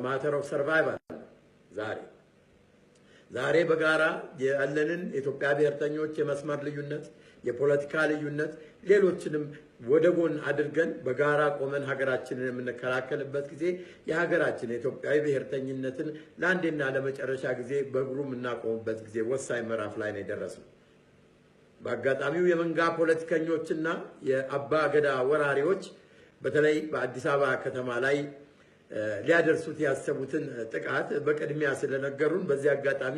Matter of survival። ዛሬ በጋራ ያለንን የኢትዮጵያ ብሔርተኞች የመስመር ልዩነት፣ የፖለቲካ ልዩነት፣ ሌሎችንም ወደ ጎን አድርገን በጋራ ቆመን ሀገራችንን የምንከላከልበት ጊዜ፣ የሀገራችን የኢትዮጵያዊ ብሔርተኝነትን ለአንዴና ለመጨረሻ ጊዜ በእግሩ የምናቆምበት ጊዜ ወሳኝ ምዕራፍ ላይ ነው የደረስነው። በአጋጣሚው የመንጋ ፖለቲከኞችና የአባ ገዳ ወራሪዎች በተለይ በአዲስ አበባ ከተማ ላይ ሊያደርሱት ያሰቡትን ጥቃት በቅድሚያ ስለነገሩን በዚህ አጋጣሚ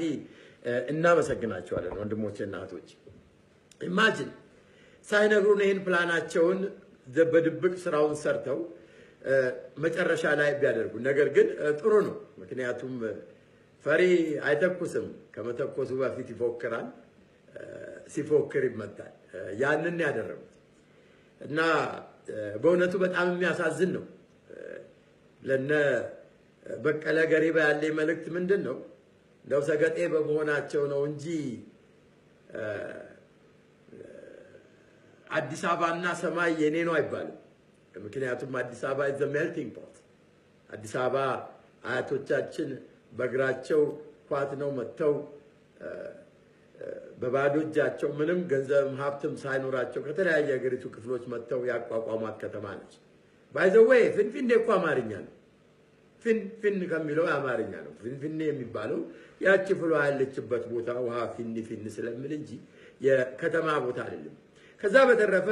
እናመሰግናቸዋለን። ወንድሞችና እህቶች፣ imagine ሳይነግሩን ይህን ፕላናቸውን በድብቅ ስራውን ሰርተው መጨረሻ ላይ ቢያደርጉ። ነገር ግን ጥሩ ነው። ምክንያቱም ፈሪ አይተኩስም፣ ከመተኮሱ በፊት ይፎክራል፣ ሲፎክር ይመታል። ያንን ያደረጉት እና በእውነቱ በጣም የሚያሳዝን ነው። ለነ በቀለ ገሪባ ያለ መልእክት ምንድን ነው? እንደው ሰገጤ በመሆናቸው ነው እንጂ አዲስ አበባና ሰማይ የኔ ነው አይባልም። ምክንያቱም አዲስ አበባ is melting pot። አዲስ አበባ አያቶቻችን በእግራቸው ኳት ነው መጥተው፣ በባዶ እጃቸው ምንም ገንዘብም ሀብትም ሳይኖራቸው ከተለያየ የሀገሪቱ ክፍሎች መጥተው ያቋቋሟት ከተማ ነች። By the way፣ ፊንፊኔ እኮ አማርኛ ነው። ፊን ፊን ከሚለው አማርኛ ነው። ፊንፊኔ የሚባለው ያቺ ፍሏ ያለችበት ቦታ ውሃ ፊን ፊን ስለሚል እንጂ የከተማ ቦታ አይደለም። ከዛ በተረፈ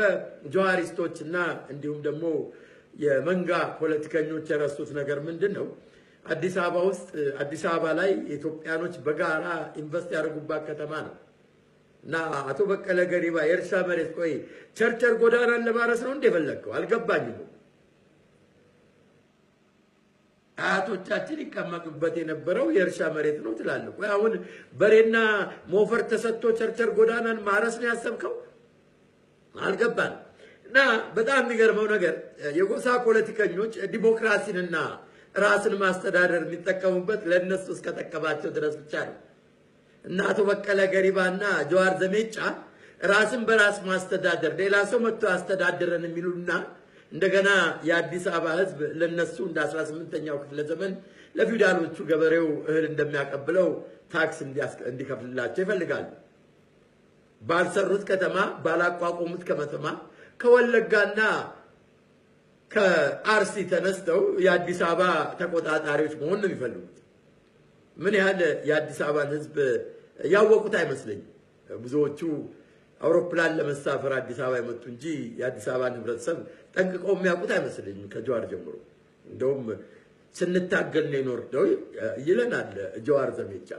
ጀዋሪስቶች እና እንዲሁም ደግሞ የመንጋ ፖለቲከኞች የረሱት ነገር ምንድን ነው? አዲስ አበባ ውስጥ፣ አዲስ አበባ ላይ የኢትዮጵያኖች በጋራ invest ያደረጉባት ከተማ ነው። እና አቶ በቀለ ገሪባ የእርሻ መሬት፣ ቆይ፣ ቸርቸር ጎዳናን ለማረስ ነው እንደ የፈለግከው? አልገባኝም። አያቶቻችን ይቀመጡበት የነበረው የእርሻ መሬት ነው ትላለህ። ቆይ፣ አሁን በሬና ሞፈር ተሰጥቶ ቸርቸር ጎዳናን ማረስ ነው ያሰብከው? አልገባንም። እና በጣም የሚገርመው ነገር የጎሳ ፖለቲከኞች ዲሞክራሲንና ራስን ማስተዳደር የሚጠቀሙበት ለእነሱ እስከጠቀማቸው ድረስ ብቻ ነው። እና አቶ በቀለ ገሪባና ጀዋር ዘሜጫ ራስን በራስ ማስተዳደር፣ ሌላ ሰው መጥቶ ያስተዳድረን የሚሉና እንደገና የአዲስ አበባ ሕዝብ ለነሱ እንደ 18ኛው ክፍለ ዘመን ለፊውዳሎቹ ገበሬው እህል እንደሚያቀብለው ታክስ እንዲከፍልላቸው ይፈልጋሉ። ባልሰሩት ከተማ፣ ባላቋቋሙት ከተማ ከወለጋና ከአርሲ ተነስተው የአዲስ አበባ ተቆጣጣሪዎች መሆን ነው የሚፈልጉት። ምን ያህል የአዲስ አበባን ህዝብ ያወቁት አይመስለኝም። ብዙዎቹ አውሮፕላን ለመሳፈር አዲስ አበባ የመጡ እንጂ የአዲስ አበባን ህብረተሰብ ጠንቅቀው የሚያውቁት አይመስለኝም ከጀዋር ጀምሮ። እንደውም ስንታገል ነው የኖርነው ይለናል ጀዋር ዘሜጫ።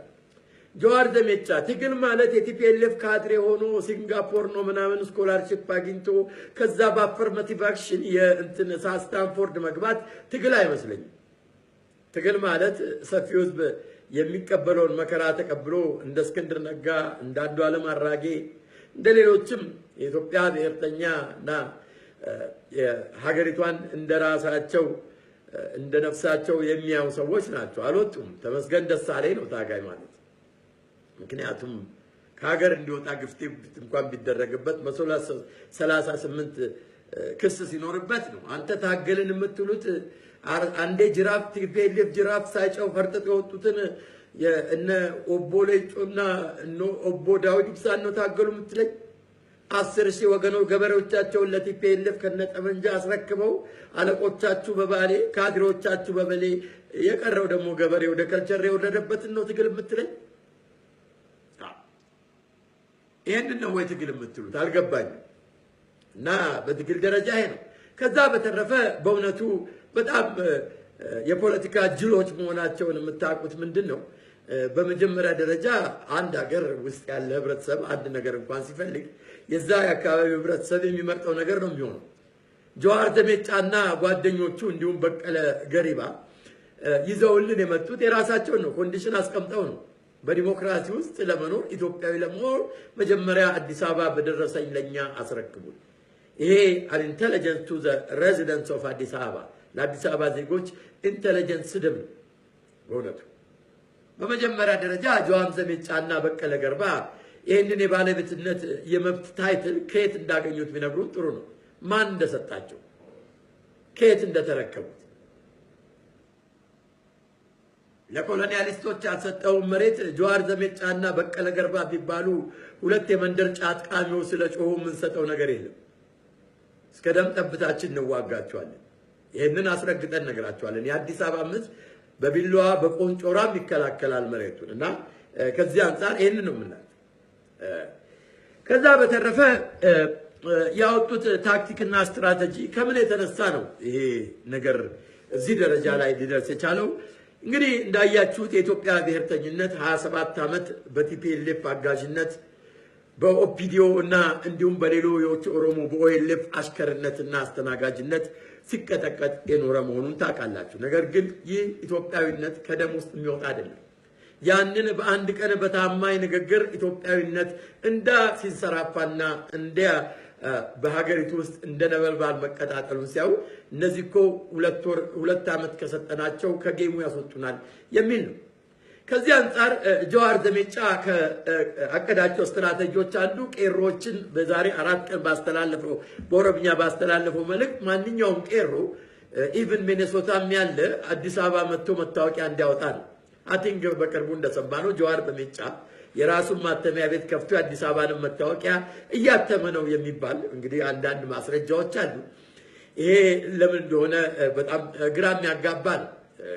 ጀዋር ዘሜጫ ትግል ማለት የ TPLF ካድሬ ሆኖ ሲንጋፖር ነው ምናምን scholarship አግኝቶ ከዛ በ affirmative action የእንትን ስታንፎርድ መግባት ትግል አይመስለኝም። ትግል ማለት ሰፊው ህዝብ የሚቀበለውን መከራ ተቀብሎ እንደ እስክንድር ነጋ፣ እንደ አንዱዓለም አራጌ፣ እንደ ሌሎችም የኢትዮጵያ ብሔርተኛ እና ሀገሪቷን እንደ ራሳቸው እንደ ነፍሳቸው የሚያዩ ሰዎች ናቸው። አልወጡም። ተመስገን ደሳለኝ ነው ታጋይ ማለት። ምክንያቱም ከሀገር እንዲወጣ ግፊት እንኳን ቢደረግበት 138 ክስ ሲኖርበት ነው። አንተ ታገልን የምትሉት አንዴ ጅራፍ TPLF ጅራፍ ሳይጨው ፈርጥጥ የወጡትን እነ ኦቦ ሌንጮና እነ ኦቦ ዳውድ ኢብሳን ነው ታገሉ የምትለኝ? 10,000 ወገኖ ገበሬዎቻቸውን ለ TPLF ከነጠመንጃ አስረክበው፣ አለቆቻችሁ በባሌ፣ ካድሬዎቻችሁ በበሌ፣ የቀረው ደግሞ ገበሬ ወደ ከልቸር የወረደበትን ነው ትግል የምትለኝ? ይህንን ነው ወይ ትግል የምትሉት? አልገባኝም። እና በትግል ደረጃ ይሄ ነው። ከዛ በተረፈ በእውነቱ በጣም የፖለቲካ ጅሎች መሆናቸውን የምታውቁት ምንድን ነው? በመጀመሪያ ደረጃ አንድ ሀገር ውስጥ ያለ ህብረተሰብ አንድ ነገር እንኳን ሲፈልግ የዛ የአካባቢው ህብረተሰብ የሚመርጠው ነገር ነው የሚሆነው። ጀዋር ዘሜጫና ጓደኞቹ እንዲሁም በቀለ ገሪባ ይዘውልን የመጡት የራሳቸውን ነው፣ condition አስቀምጠው ነው። በዲሞክራሲ ውስጥ ለመኖር፣ ኢትዮጵያዊ ለመሆን መጀመሪያ አዲስ አበባ በደረሰኝ ለእኛ አስረክቡን። ይሄ an intelligence to the residents of አዲስ አበባ፣ ለአዲስ አበባ ዜጎች intelligence ስድብ ነው በእውነቱ። በመጀመሪያ ደረጃ ጀዋር ዘሜጫና በቀለ ገርባ ይህንን የባለቤትነት የመብት title ከየት እንዳገኙት ቢነግሩን ጥሩ ነው። ማን እንደሰጣቸው፣ ከየት እንደተረከቡት። ለኮሎኒያሊስቶች ያልሰጠውን መሬት ጀዋር ዘሜጫና በቀለ ገርባ ቢባሉ ሁለት የመንደር ጫት ቃሚዎች ስለጮሁ የምንሰጠው ነገር የለም። እስከ ደም ጠብታችን እንዋጋቸዋለን። ይህንን አስረግጠን ነግራቸዋለን። የአዲስ አበባ ሕዝብ በቢላዋ በቆንጮራም ይከላከላል መሬቱን እና ከዚህ አንጻር ይህንን ነው የምናቸው። ከዛ በተረፈ ያወጡት ታክቲክና ስትራቴጂ ከምን የተነሳ ነው ይሄ ነገር እዚህ ደረጃ ላይ ሊደርስ የቻለው? እንግዲህ እንዳያችሁት የኢትዮጵያ ብሔርተኝነት 27 ዓመት በ TPLF አጋዥነት፣ በ OPDO እና እንዲሁም በሌሎች ኦሮሞ በ OLF አሽከርነትና አስተናጋጅነት ሲቀጠቀጥ የኖረ መሆኑን ታውቃላችሁ። ነገር ግን ይህ ኢትዮጵያዊነት ከደም ውስጥ የሚወጣ አይደለም። ያንን በአንድ ቀን በታማኝ ንግግር ኢትዮጵያዊነት እንዳ ሲንሰራፋና እንደ በሀገሪቱ ውስጥ እንደ ነበልባል መቀጣጠሉን ሲያዩ እነዚህ እኮ 2 ወር 2 ዓመት ከሰጠናቸው ከ game ኡ ያስወጡናል የሚል ነው። ከዚህ አንጻር ጀዋር ዘሜጫ ከአቀዳቸው ስትራቴጂዎች አንዱ ቄሮችን በዛሬ 4 ቀን ባስተላለፈው፣ በኦሮምኛ ባስተላለፈው መልእክት ማንኛውም ቄሮ even ሚኔሶታም ያለ አዲስ አበባ መጥቶ መታወቂያ እንዲያወጣ ነው። I think በቅርቡ እንደሰማነው ጀዋር በሜጫ የራሱን ማተሚያ ቤት ከፍቶ የአዲስ አበባንም መታወቂያ እያተመ ነው የሚባል እንግዲህ አንዳንድ ማስረጃዎች አሉ። ይሄ ለምን እንደሆነ በጣም ግራ የሚያጋባ ነው።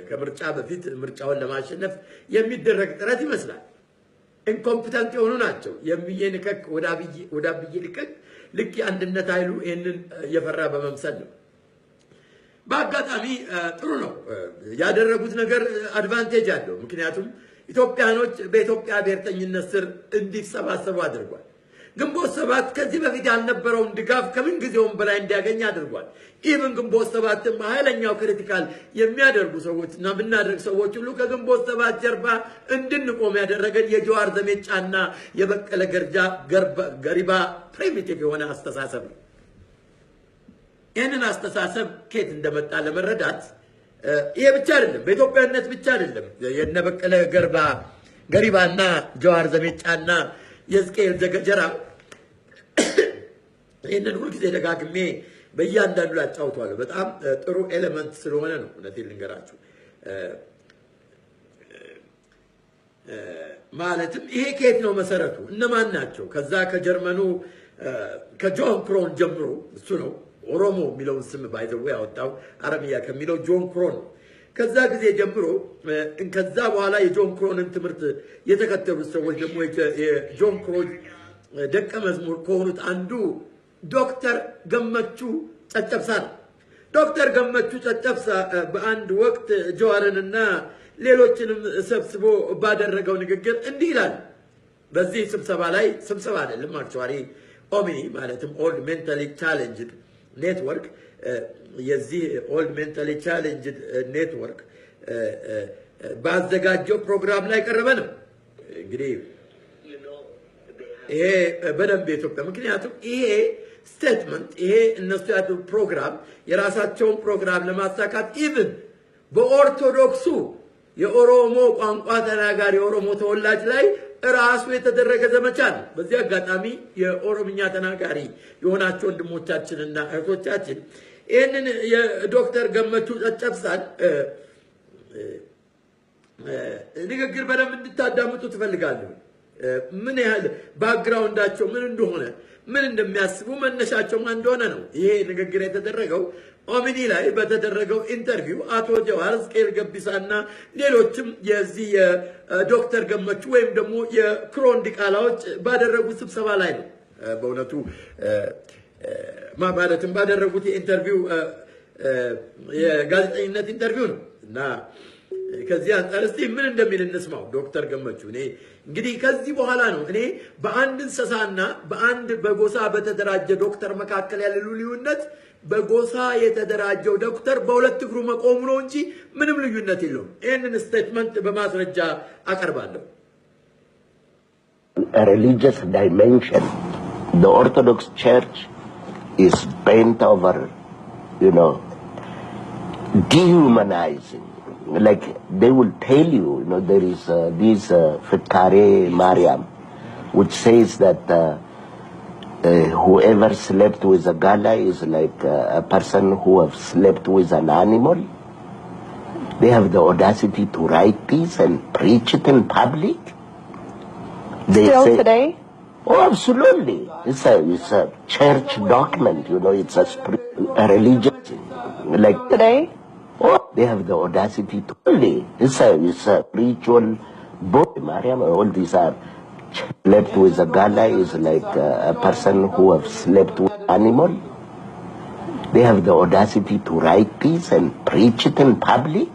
ከምርጫ በፊት ምርጫውን ለማሸነፍ የሚደረግ ጥረት ይመስላል። Incompetent የሆኑ ናቸው። የሚዬ ንከክ ወደ አብዬ ልከክ ልክ የአንድነት ኃይሉ ይህንን የፈራ በመምሰል ነው። በአጋጣሚ ጥሩ ነው ያደረጉት ነገር፣ advantage አለው። ምክንያቱም ኢትዮጵያኖች በኢትዮጵያ ብሔርተኝነት ስር እንዲሰባሰቡ አድርጓል። ግንቦት 7 ከዚህ በፊት ያልነበረውን ድጋፍ ከምን ጊዜውም በላይ እንዲያገኝ አድርጓል። Even ግንቦት 7ን በኃይለኛው critical የሚያደርጉ ሰዎች እና የምናደርግ ሰዎች ሁሉ ከግንቦት 7 ጀርባ እንድንቆም ያደረገን የጀዋር ዘሜጫና የበቀለ ገርጃ ገሪባ primitive የሆነ አስተሳሰብ ነው። ይህንን አስተሳሰብ ከየት እንደመጣ ለመረዳት ይሄ ብቻ አይደለም፣ በኢትዮጵያነት ብቻ አይደለም። የነ በቀለ ገርባ ገሪባና ጀዋር ዘሜጫና የሕዝቅኤል ዘገጀራ፣ ይህንን ሁልጊዜ ደጋግሜ በእያንዳንዱ ላይ አጫውተዋለሁ። በጣም ጥሩ element ስለሆነ ነው። እውነቴን ልንገራችሁ። ማለትም ይሄ ከየት ነው መሰረቱ? እነማን ናቸው? ከዛ ከጀርመኑ ከጆን ክሮን ጀምሮ፣ እሱ ነው ኦሮሞ የሚለውን ስም by the way ያወጣው፣ አረምያ ከሚለው ጆን ክሮን ነው። ከዛ ጊዜ ጀምሮ፣ ከዛ በኋላ የጆን ክሮንን ትምህርት የተከተሉት ሰዎች ደግሞ የጆን ክሮን ደቀ መዝሙር ከሆኑት አንዱ ዶክተር ገመቹ ጨጨብሳ ነው። ዶክተር ገመቹ ጨጨብሳ በአንድ ወቅት ጀዋርንና ሌሎችንም ሰብስቦ ባደረገው ንግግር እንዲህ ይላል። በዚህ ስብሰባ ላይ፣ ስብሰባ አይደለም actually፣ ኦሚኒ ማለትም Old Mentally Challenged Network፣ የዚህ Old Mentally Challenged Network ባዘጋጀው ፕሮግራም ላይ ቀረበ ነው። እንግዲህ ይሄ በደንብ የኢትዮጵያ፣ ምክንያቱም ይሄ statement፣ ይሄ እነሱ ያሉ ፕሮግራም የራሳቸውን ፕሮግራም ለማሳካት even በኦርቶዶክሱ የኦሮሞ ቋንቋ ተናጋሪ የኦሮሞ ተወላጅ ላይ ራሱ የተደረገ ዘመቻ ነው። በዚህ አጋጣሚ የኦሮምኛ ተናጋሪ የሆናቸው ወንድሞቻችንና እህቶቻችን ይህንን የዶክተር ገመቹ ጨጨብሳን ንግግር በደንብ እንድታዳምጡ ትፈልጋለሁ። ምን ያህል background ኣቸው ምን እንደሆነ፣ ምን እንደሚያስቡ፣ መነሻቸው ማን እንደሆነ ነው። ይሄ ንግግር የተደረገው ኦሚኒ ላይ በተደረገው interview አቶ ጀዋር፣ ሕዝቅኤል ገቢሳና ሌሎችም የዚህ የዶክተር ገመቹ ወይም ደግሞ የክሮን ዲቃላዎች ባደረጉት ስብሰባ ላይ ነው። በእውነቱ ማለትም ባደረጉት የ interview፣ የጋዜጠኝነት interview ነው እና ከዚህ አንጻር እስቲ ምን እንደሚል እንስማው። ዶክተር ገመቹ፣ እኔ እንግዲህ ከዚህ በኋላ ነው እኔ በአንድ እንስሳና በአንድ በጎሳ በተደራጀ ዶክተር መካከል ያለ ልዩነት በጎሳ የተደራጀው ዶክተር በሁለት እግሩ መቆሙ ነው እንጂ ምንም ልዩነት የለውም። ይህንን statement በማስረጃ አቀርባለሁ። A religious dimension. The Orthodox Church is bent over dehumanizing. Like they will tell you, there is this ፍካሬ ማርያም, which says that whoever slept with a Gala is like a person who have slept with an animal. They have the audacity to write this and preach it in public. They Still say, today? Oh, absolutely. It's a church document. It's a religious, like Today? Oh, they have the audacity to. It's a spiritual book. Mariam, all these are slept with a gala is like a person who have slept with animal. They have the audacity to write this and preach it in public.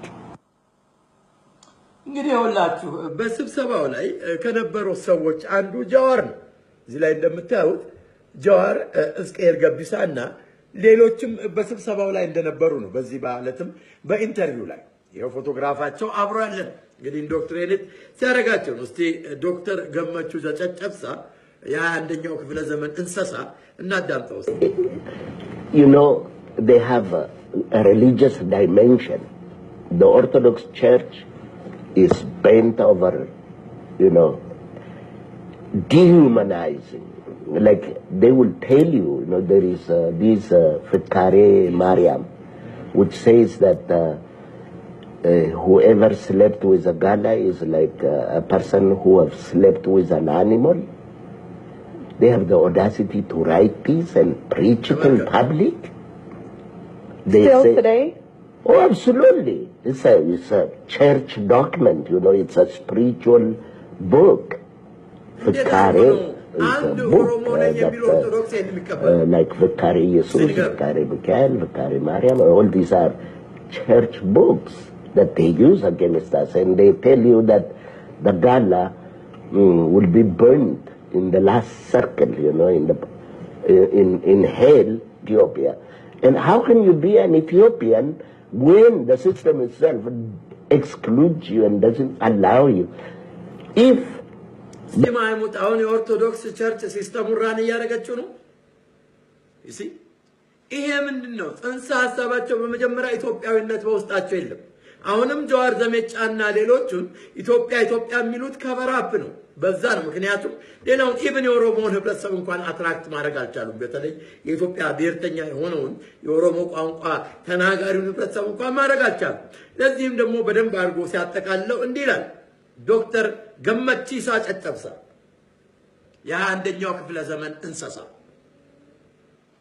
እንግዲህ ይኸውላችሁ በስብሰባው ላይ ከነበሩት ሰዎች አንዱ ጀዋር ነው። እዚህ ላይ እንደምታዩት ጀዋር፣ ሕዝቅኤል ገቢሳ እና ሌሎችም በስብሰባው ላይ እንደነበሩ ነው። በዚህ ማለትም በ interview ላይ ይኸው ፎቶግራፋቸው አብሮ ያለ ነው። እንግዲህ indoctrinate ሲያደርጋቸው ነው። እስቲ ዶክተር ገመቹ ጨጨብሳ የ21ኛው ክፍለ ዘመን እንስሳ እናዳምጠው እስቲ። They have a religious dimension. The Orthodox Church is bent over dehumanizing. Like they will tell you, there is this ፍካሬ ማርያም, which says that whoever slept with a gala is like a person who have slept with an animal. They have the audacity to write this and preach it in public. They Still say, today? Oh, absolutely. It's a church document. It's a spiritual book. ፍካሬ is a book that, like ፍካሬ ኢየሱስ, ፍካሬ ሚካኤል, ፍካሬ ማርያም, all these are church books that they use against us. And they tell you that the gala will be burnt in the last circle, in hell, Ethiopia. And how can you be an Ethiopian when the system itself excludes you and doesn't allow you? If ማይሙት አሁን የኦርቶዶክስ church system ኡን run እያደረገችው ነው። You see፣ ይሄ ምንድን ነው? ጽንሰ ሀሳባቸው በመጀመሪያ ኢትዮጵያዊነት በውስጣቸው የለም። አሁንም ጀዋር ዘሜጫና ሌሎቹን ኢትዮጵያ ኢትዮጵያ የሚሉት cover up ነው። በዛ ነው። ምክንያቱም ሌላውን even የኦሮሞውን ህብረተሰብ እንኳን attract ማድረግ አልቻሉም። በተለይ የኢትዮጵያ ብሔርተኛ የሆነውን የኦሮሞ ቋንቋ ተናጋሪውን ህብረተሰብ እንኳን ማድረግ አልቻሉም። ለዚህም ደግሞ በደንብ አድርጎ ሲያጠቃልለው እንዲህ ይላል ዶክተር ገመቺሳ ጨጨብሳ የ21ኛው ክፍለ ዘመን እንስሳ።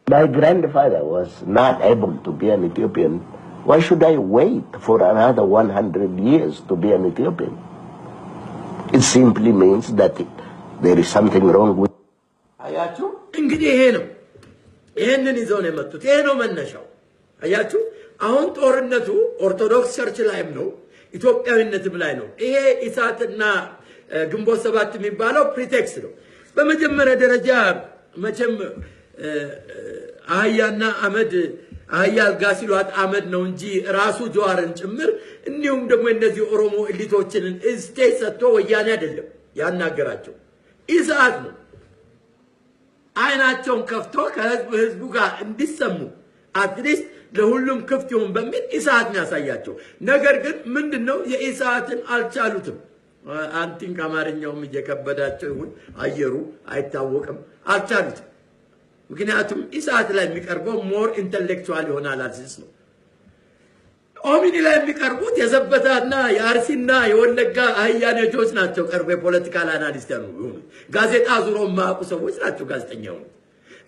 My grandfather was not able to be an Ethiopian, why should I wait for another 100 years to be an Ethiopian? It simply means that there is something wrong with አያችሁ እንግዲህ ይሄ ነው። ይሄንን ይዘው ነው የመጡት። ይሄ ነው መነሻው። አያችሁ አሁን ጦርነቱ ኦርቶዶክስ church ላይም ነው፣ ኢትዮጵያዊነትም ላይ ነው። ይሄ ኢሳትና ግንቦት ሰባት የሚባለው pretext ነው። በመጀመሪያ ደረጃ መቼም አህያና አመድ አህያ አልጋ ሲሏት አመድ ነው እንጂ ራሱ ጀዋርን ጭምር እንዲሁም ደግሞ እነዚህ ኦሮሞ elite ኦችን stage ሰጥቶ ወያኔ አይደለም ያናገራቸው፣ ኢሳት ነው። አይናቸውን ከፍቶ ከህዝብ ህዝቡ ጋር እንዲሰሙ at least ለሁሉም ክፍት ይሁን በሚል ኢሳት ነው ያሳያቸው። ነገር ግን ምንድን ነው የኢሳትን አልቻሉትም። አንቲን ከአማርኛውም እየከበዳቸው ይሁን አየሩ አይታወቅም፣ አልቻሉትም። ምክንያቱም ኢሳት ላይ የሚቀርበው more intellectual የሆነ analysis ነው። ኦሚኒ ላይ የሚቀርቡት የዘበታና የአርሲና የወለጋ አህያ ነጂዎች ናቸው። ቀርቦ የ political analyst ያሉ ጋዜጣ ዙሮ የማያውቁ ሰዎች ናቸው ጋዜጠኛ የሆኑት።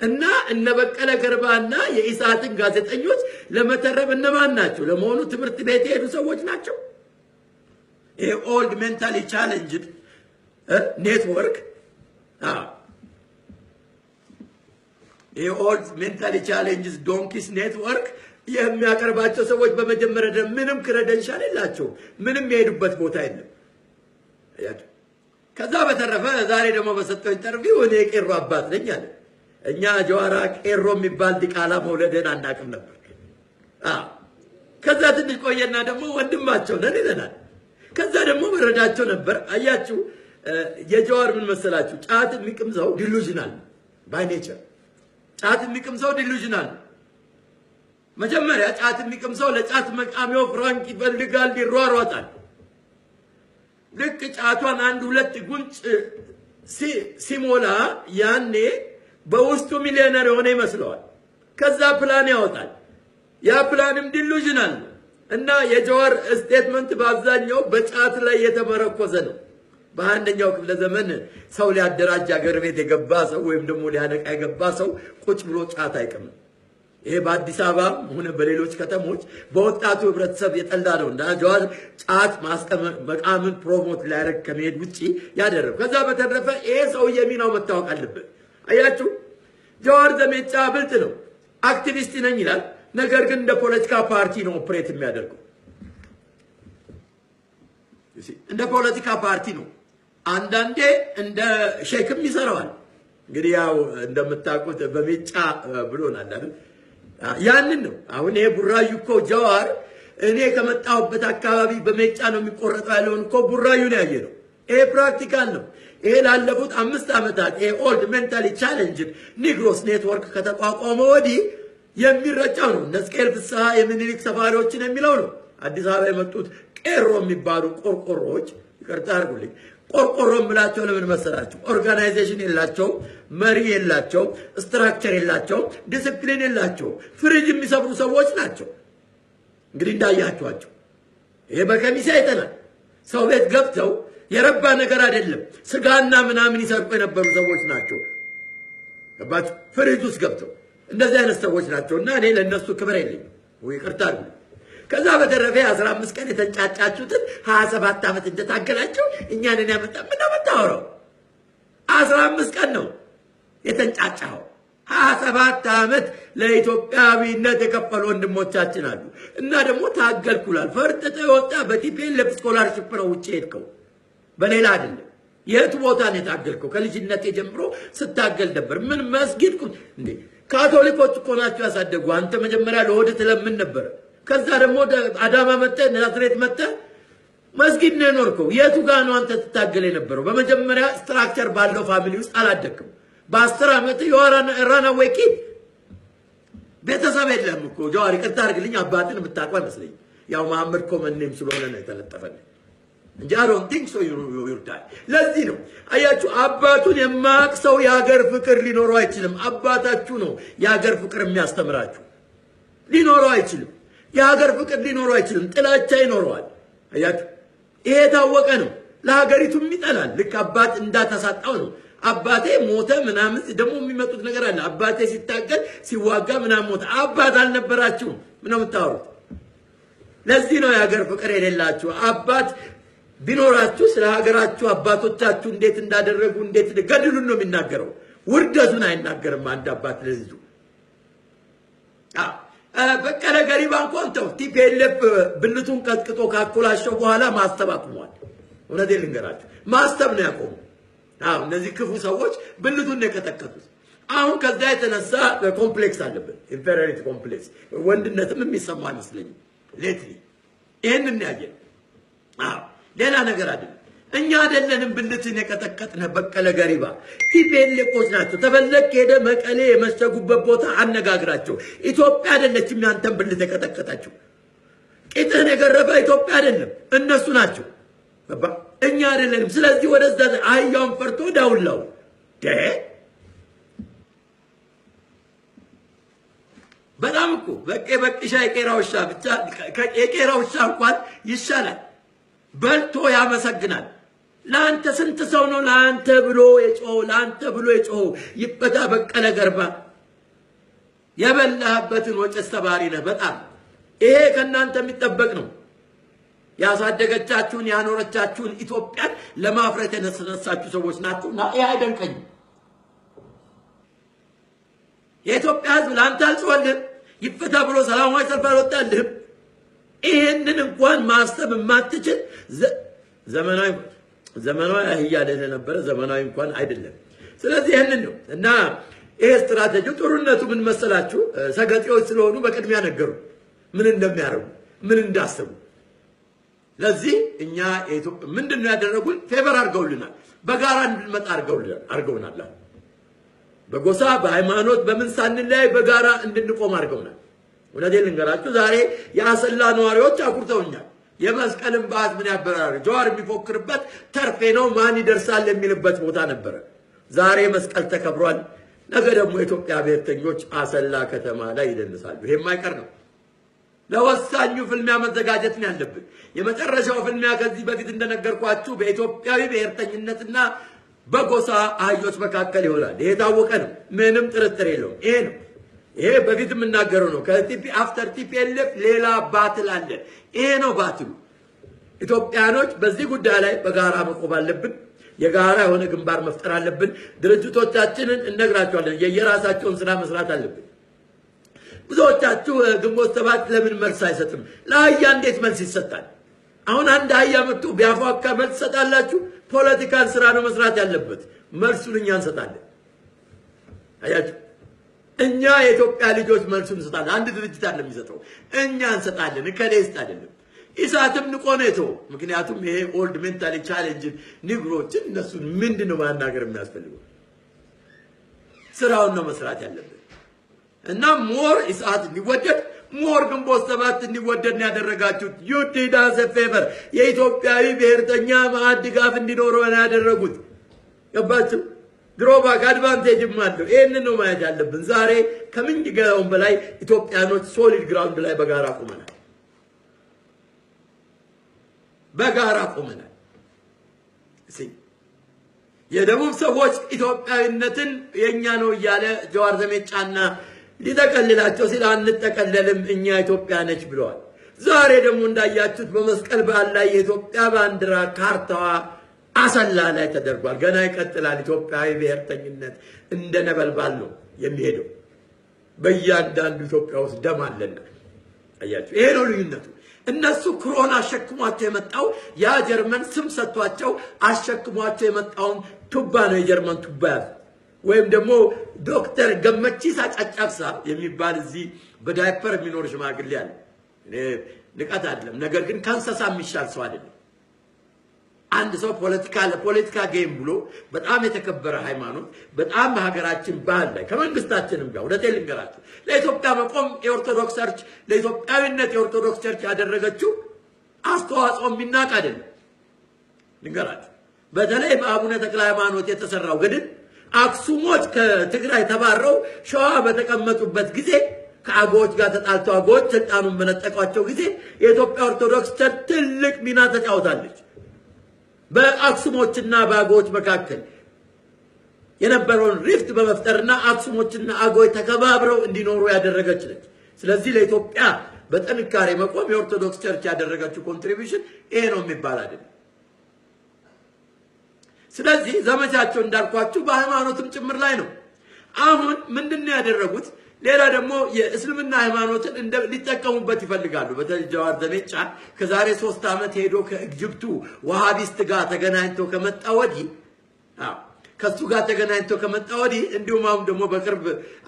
እና እነ በቀለ ገርባና የኢሳትን ጋዜጠኞች ለመተረብ እነማን ናቸው? ለመሆኑ ትምህርት ቤት የሄዱ ሰዎች ናቸው? ይሄ old mentally challenged network፣ ይሄ old mentally challenged donkeys network የሚያቀርባቸው ሰዎች በመጀመሪያ ደረጃ ምንም credential የላቸውም። ምንም የሄዱበት ቦታ የለም። ከዛ በተረፈ ዛሬ ደግሞ በሰጠው interview እኔ የቄሮ አባት ነኝ አለ። እኛ ጀዋራ ቄሮ የሚባል ዲቃላ መውለድን አናውቅም ነበር። ከዛ ትንሽ ቆየና ደግሞ ወንድማቸው ነን ይለናል። ከዛ ደግሞ መረዳቸው ነበር። አያችሁ የጀዋር ምን መሰላችሁ? ጫት የሚቅም ሰው delusional by nature። ጫት የሚቅም ሰው delusional። መጀመሪያ ጫት የሚቅም ሰው ለጫት መቃሚያው ፍራንክ ይፈልጋል፣ ይሯሯጣል። ልክ ጫቷን አንድ ሁለት ጉንጭ ሲሞላ ያኔ በውስጡ ሚሊዮነር የሆነ ይመስለዋል። ከዛ ፕላን ያወጣል። ያ ፕላንም delusional ነው። እና የጀዋር statement በአብዛኛው በጫት ላይ የተመረኮዘ ነው። በአንደኛው ክፍለ ዘመን ሰው ሊያደራጅ አገር ቤት የገባ ሰው ወይም ደግሞ ሊያነቃ የገባ ሰው ቁጭ ብሎ ጫት አይቅምም። ይሄ በአዲስ አበባ ሆነ በሌሎች ከተሞች በወጣቱ ህብረተሰብ የጠላ ነው። እና ጀዋር ጫት መቃምን promote ሊያደርግ ከመሄድ ውጪ ያደረገው። ከዛ በተረፈ ይሄ ሰውዬ ሚናው መታወቅ አለበት። አያችሁ፣ ጀዋር ዘሜጫ ብልጥ ነው። አክቲቪስት ነኝ ይላል። ነገር ግን እንደ ፖለቲካ ፓርቲ ነው operate የሚያደርገው። እንደ ፖለቲካ ፓርቲ ነው። አንዳንዴ እንደ ሼክም ይሰራዋል። እንግዲህ ያው እንደምታውቁት በሜጫ ብሎናል አይደል? ያንን ነው አሁን ይሄ ቡራዩ እኮ ጀዋር እኔ ከመጣሁበት አካባቢ በሜጫ ነው የሚቆረጠው ያለውን እኮ ቡራዩ ነው ያየነው። ይሄ practical ነው። ይሄ ላለፉት 5 ዓመታት ይሄ old mentally challenged Negroes network ከተቋቋመ ወዲህ የሚረጫው ነው። እነ ሕዝቅኤል ፍስሐ የሚኒሊክ ሰፋሪዎችን የሚለው ነው። አዲስ አበባ የመጡት ቄሮ የሚባሉ ቆርቆሮዎች፣ ይቅርታ አድርጉልኝ፣ ቆርቆሮ የምላቸው ለምን መሰላችሁ? organization የላቸው፣ መሪ የላቸው፣ structure የላቸው፣ ዲስፕሊን የላቸው፣ ፍሪጅ የሚሰብሩ ሰዎች ናቸው። እንግዲህ እንዳያችኋቸው ይሄ በከሚሴ አይተናል። ሰው ቤት ገብተው የረባ ነገር አይደለም ስጋና ምናምን ይሰርቁ የነበሩ ሰዎች ናቸው። ገባችሁ? ፍሪጅ ውስጥ ገብተው እንደዚህ አይነት ሰዎች ናቸው። እና እኔ ለእነሱ ክብር የለኝም፣ ይቅርታ አድርጉልኝ። ከዛ በተረፈ 15 ቀን የተንጫጫችሁትን 27 ዓመት እንደታገላችሁ እኛንን ያመጣ ምን ነው የምታወራው? 15 ቀን ነው የተንጫጫው። 27 ዓመት ለኢትዮጵያዊነት የከፈሉ ወንድሞቻችን አሉ። እና ደግሞ ታገልኩላል። ፈርጥጠህ የወጣ በ TPLF scholarship ነው ውጭ ሄድከው፣ በሌላ አይደለም። የት ቦታ ነው የታገልከው? ከልጅነት ጀምሮ ስታገል ነበር። ምን መስጊድ እንዴ? ካቶሊኮች እኮ ናቸው ያሳደጉ። አንተ መጀመሪያ ለሆድ ትለምን ነበር። ከዛ ደግሞ አዳማ መጥተህ ናዝሬት መጥተህ መስጊድ ነው የኖርከው። የቱ ጋር ነው አንተ ትታገል የነበረው? በመጀመሪያ structure ባለው family ውስጥ አላደግክም። በ10 ዓመት you are a runaway kid። ቤተሰብ የለህም እኮ ጀዋር፣ ይቅርታ አድርግልኝ፣ አባትን የምታውቀው አይመስለኝም። ያው መሐመድ common name ስለሆነ ነው የተለጠፈልህ እንጂ I don't think so your dad። ለዚህ ነው አያችሁ፣ አባቱን የማያውቅ ሰው የሀገር ፍቅር ሊኖረው አይችልም። አባታችሁ ነው የሀገር ፍቅር የሚያስተምራችሁ። ሊኖረው አይችልም። የሀገር ፍቅር ሊኖረው አይችልም። ጥላቻ ይኖረዋል። አያችሁ፣ ይሄ የታወቀ ነው። ለሀገሪቱም ይጠላል። ልክ አባት እንዳታሳጣው ነው። አባቴ ሞተ ምናምን ደግሞ የሚመጡት ነገር አለ። አባቴ ሲታገል ሲዋጋ ምናምን ሞተ። አባት አልነበራችሁም። ምን ነው የምታወሩት? ለዚህ ነው የሀገር ፍቅር የሌላችሁ። አባት ቢኖራችሁ ስለ ሀገራችሁ አባቶቻችሁ እንዴት እንዳደረጉ እንዴት ገድሉን ነው የሚናገረው። ውርደቱን አይናገርም አንድ አባት ለልጁ። በቀለ ገሪባ እንኳን ተው፣ TPLF ብልቱን ቀጥቅጦ ካኮላሸው በኋላ ማሰብ አቁሟል። እውነቴን ልንገራችሁ ማሰብ ነው ያቆሙ። አዎ እነዚህ ክፉ ሰዎች ብልቱን ነው የቀጠቀጡት። አሁን ከዛ የተነሳ complex አለብን፣ inferiority complex፣ ወንድነትም የሚሰማው አይመስለኝም lately። ይሄንን ያየን። አዎ ሌላ ነገር አይደለም። እኛ አይደለንም ብልትን የቀጠቀጥነ በቀለ ገሪባ፣ TPLF ኦች ናቸው። ተፈለክ ሄደ መቀሌ የመሸጉበት ቦታ አነጋግራቸው። ኢትዮጵያ አይደለችም ያንተን ብልት የቀጠቀጣቸው። ቂጥህን የገረፈ ኢትዮጵያ አይደለም እነሱ ናቸው። እኛ አይደለንም። ስለዚህ ወደዛ አህያውን ፈርቶ ዳውላው በጣም እኮ በቄ በቅሻ የቄራ ውሻ ብቻ የቄራ ውሻ እንኳን ይሻላል። በልቶ ያመሰግናል። ለአንተ ስንት ሰው ነው ለአንተ ብሎ የጮኸው? ለአንተ ብሎ የጮኸው ይፈታ በቀለ ገርባ። የበላህበትን ወጭት ሰባሪ ነህ። በጣም ይሄ ከእናንተ የሚጠበቅ ነው። ያሳደገቻችሁን ያኖረቻችሁን ኢትዮጵያን ለማፍረት የተነሳችሁ ሰዎች ናችሁና ይሄ አይደንቀኝም። የኢትዮጵያ ሕዝብ ለአንተ አልጮኸልህም። ይፈታ ብሎ ሰላማዊ ሰልፍ አልወጣልህም። ይሄንን እንኳን ማሰብ የማትችል ዘመናዊ ዘመናዊ አህያ ለነበረ ዘመናዊ እንኳን አይደለም። ስለዚህ ይሄንን ነው እና ይሄ ስትራቴጂው ጥሩነቱ ምን መሰላችሁ? ሰገጤዎች ስለሆኑ በቅድሚያ ነገሩ ምን እንደሚያደርጉ ምን እንዳሰቡ። ለዚህ እኛ የኢትዮጵያ ምንድነው ያደረጉን? favor አድርገውልናል። በጋራ እንድንመጣ አድርገውናል። በጎሳ በሃይማኖት በምን ሳንለያይ በጋራ እንድንቆም አድርገውናል። እውነቴን ልንገራችሁ ዛሬ የአሰላ ነዋሪዎች አኩርተውኛል። የመስቀልን በዓት ምን ያበራል? ጀዋር የሚፎክርበት ተርፌ ነው ማን ይደርሳል የሚልበት ቦታ ነበረ። ዛሬ መስቀል ተከብሯል። ነገ ደግሞ የኢትዮጵያ ብሔርተኞች አሰላ ከተማ ላይ ይደንሳሉ። ይሄ የማይቀር ነው። ለወሳኙ ፍልሚያ መዘጋጀት ነው ያለብን። የመጨረሻው ፍልሚያ ከዚህ በፊት እንደነገርኳችሁ በኢትዮጵያዊ ብሔርተኝነትና በጎሳ አህዮች መካከል ይሆናል። ይሄ የታወቀ ነው፣ ምንም ጥርጥር የለውም። ይሄ ነው፣ ይሄ በፊት የምናገረው ነው። ከ TP after TPLF ሌላ battle አለ። ይሄ ነው battle ኡ። ኢትዮጵያኖች በዚህ ጉዳይ ላይ በጋራ መቆም አለብን። የጋራ የሆነ ግንባር መፍጠር አለብን። ድርጅቶቻችንን እነግራቸዋለን። የየራሳቸውን ስራ መስራት አለብን። ብዙዎቻችሁ ግንቦት ሰባት ለምን መልስ አይሰጥም? ለአህያ እንዴት መልስ ይሰጣል? አሁን አንድ አህያ መጥቶ ቢያፏካ መልስ ትሰጣላችሁ? Political ስራ ነው መስራት ያለበት። መልሱን እኛ እንሰጣለን። አያችሁ፣ እኛ የኢትዮጵያ ልጆች መልሱን እንሰጣለን። አንድ ድርጅት አይደለም የሚሰጠው፣ እኛ እንሰጣለን። እከሌ ይስጥ አይደለም። ኢሳትም ንቆ ነው የተወው። ምክንያቱም ይሄ old mentally challenged ኒግሮችን እነሱን ምንድን ነው ማናገር የሚያስፈልገው? ስራውን ነው መስራት ያለብን። እና more ኢሳት እንዲወደድ፣ more ግንቦት ሰባት እንዲወደድ ነው ያደረጋችሁት። You did us a favor። የኢትዮጵያዊ ብሔርተኛ ማዕድ ድጋፍ እንዲኖረው ነው ያደረጉት። ገባችሁ? Drawback advantage ም አለው። ይህንን ነው ማየት ያለብን። ዛሬ ከምን ጊዜውም በላይ ኢትዮጵያኖች solid ground ላይ በጋራ ቆመናል። በጋራ ቆመናል። የደቡብ ሰዎች ኢትዮጵያዊነትን የኛ ነው እያለ ጀዋር ዘሜጫና ሊጠቀልላቸው ሲል አንጠቀለልም እኛ ኢትዮጵያ ነች ብለዋል። ዛሬ ደግሞ እንዳያችሁት በመስቀል በዓል ላይ የኢትዮጵያ ባንዲራ ካርታዋ አሰላ ላይ ተደርጓል። ገና ይቀጥላል። ኢትዮጵያዊ ብሔርተኝነት እንደ ነበልባል ነው የሚሄደው። በእያንዳንዱ ኢትዮጵያ ውስጥ ደም አለና አያችሁ፣ ይሄ ነው ልዩነቱ። እነሱ ክሮን አሸክሟቸው የመጣው ያ ጀርመን ስም ሰጥቷቸው አሸክሟቸው የመጣውን ቱባ ነው፣ የጀርመን ቱባ ያዙ። ወይም ደግሞ ዶክተር ገመቺሳ ጨጨብሳ የሚባል እዚህ በዳይፐር የሚኖር ሽማግሌ አለ። እኔ ንቀት አይደለም፣ ነገር ግን ከእንስሳ የሚሻል ሰው አይደለም። አንድ ሰው ፖለቲካ ለፖለቲካ game ብሎ በጣም የተከበረ ሃይማኖት፣ በጣም በሀገራችን ባህል ላይ ከመንግስታችንም ጋር፣ እውነቴን ልንገራችሁ፣ ለኢትዮጵያ መቆም የኦርቶዶክስ church፣ ለኢትዮጵያዊነት የኦርቶዶክስ church ያደረገችው አስተዋጽኦ የሚናቅ አይደለም። ልንገራችሁ፣ በተለይ በአቡነ ተክለ ሃይማኖት የተሰራው ገድል፣ አክሱሞች ከትግራይ ተባረው ሸዋ በተቀመጡበት ጊዜ ከአገዎች ጋር ተጣልተው አገዎች ስልጣኑን በነጠቋቸው ጊዜ የኢትዮጵያ ኦርቶዶክስ church ትልቅ ሚና ተጫውታለች። በአክሱሞችና በአገዎች መካከል የነበረውን rift በመፍጠርና አክሱሞችና አገዎች ተከባብረው እንዲኖሩ ያደረገች ነች። ስለዚህ ለኢትዮጵያ በጥንካሬ መቆም የኦርቶዶክስ church ያደረገችው contribution ይሄ ነው የሚባል አይደለም። ስለዚህ ዘመቻቸው እንዳልኳችሁ በሃይማኖትም ጭምር ላይ ነው። አሁን ምንድን ነው ያደረጉት? ሌላ ደግሞ የእስልምና ሃይማኖትን ሊጠቀሙበት ይፈልጋሉ። በተለይ ጀዋር ዘሜጫ ከዛሬ 3 ዓመት ሄዶ ከ Egypt ኡ Wahhabist ጋር ተገናኝቶ ከመጣ ወዲህ፣ አዎ፣ ከሱ ጋር ተገናኝቶ ከመጣ ወዲህ፣ እንዲሁም አሁን ደግሞ በቅርብ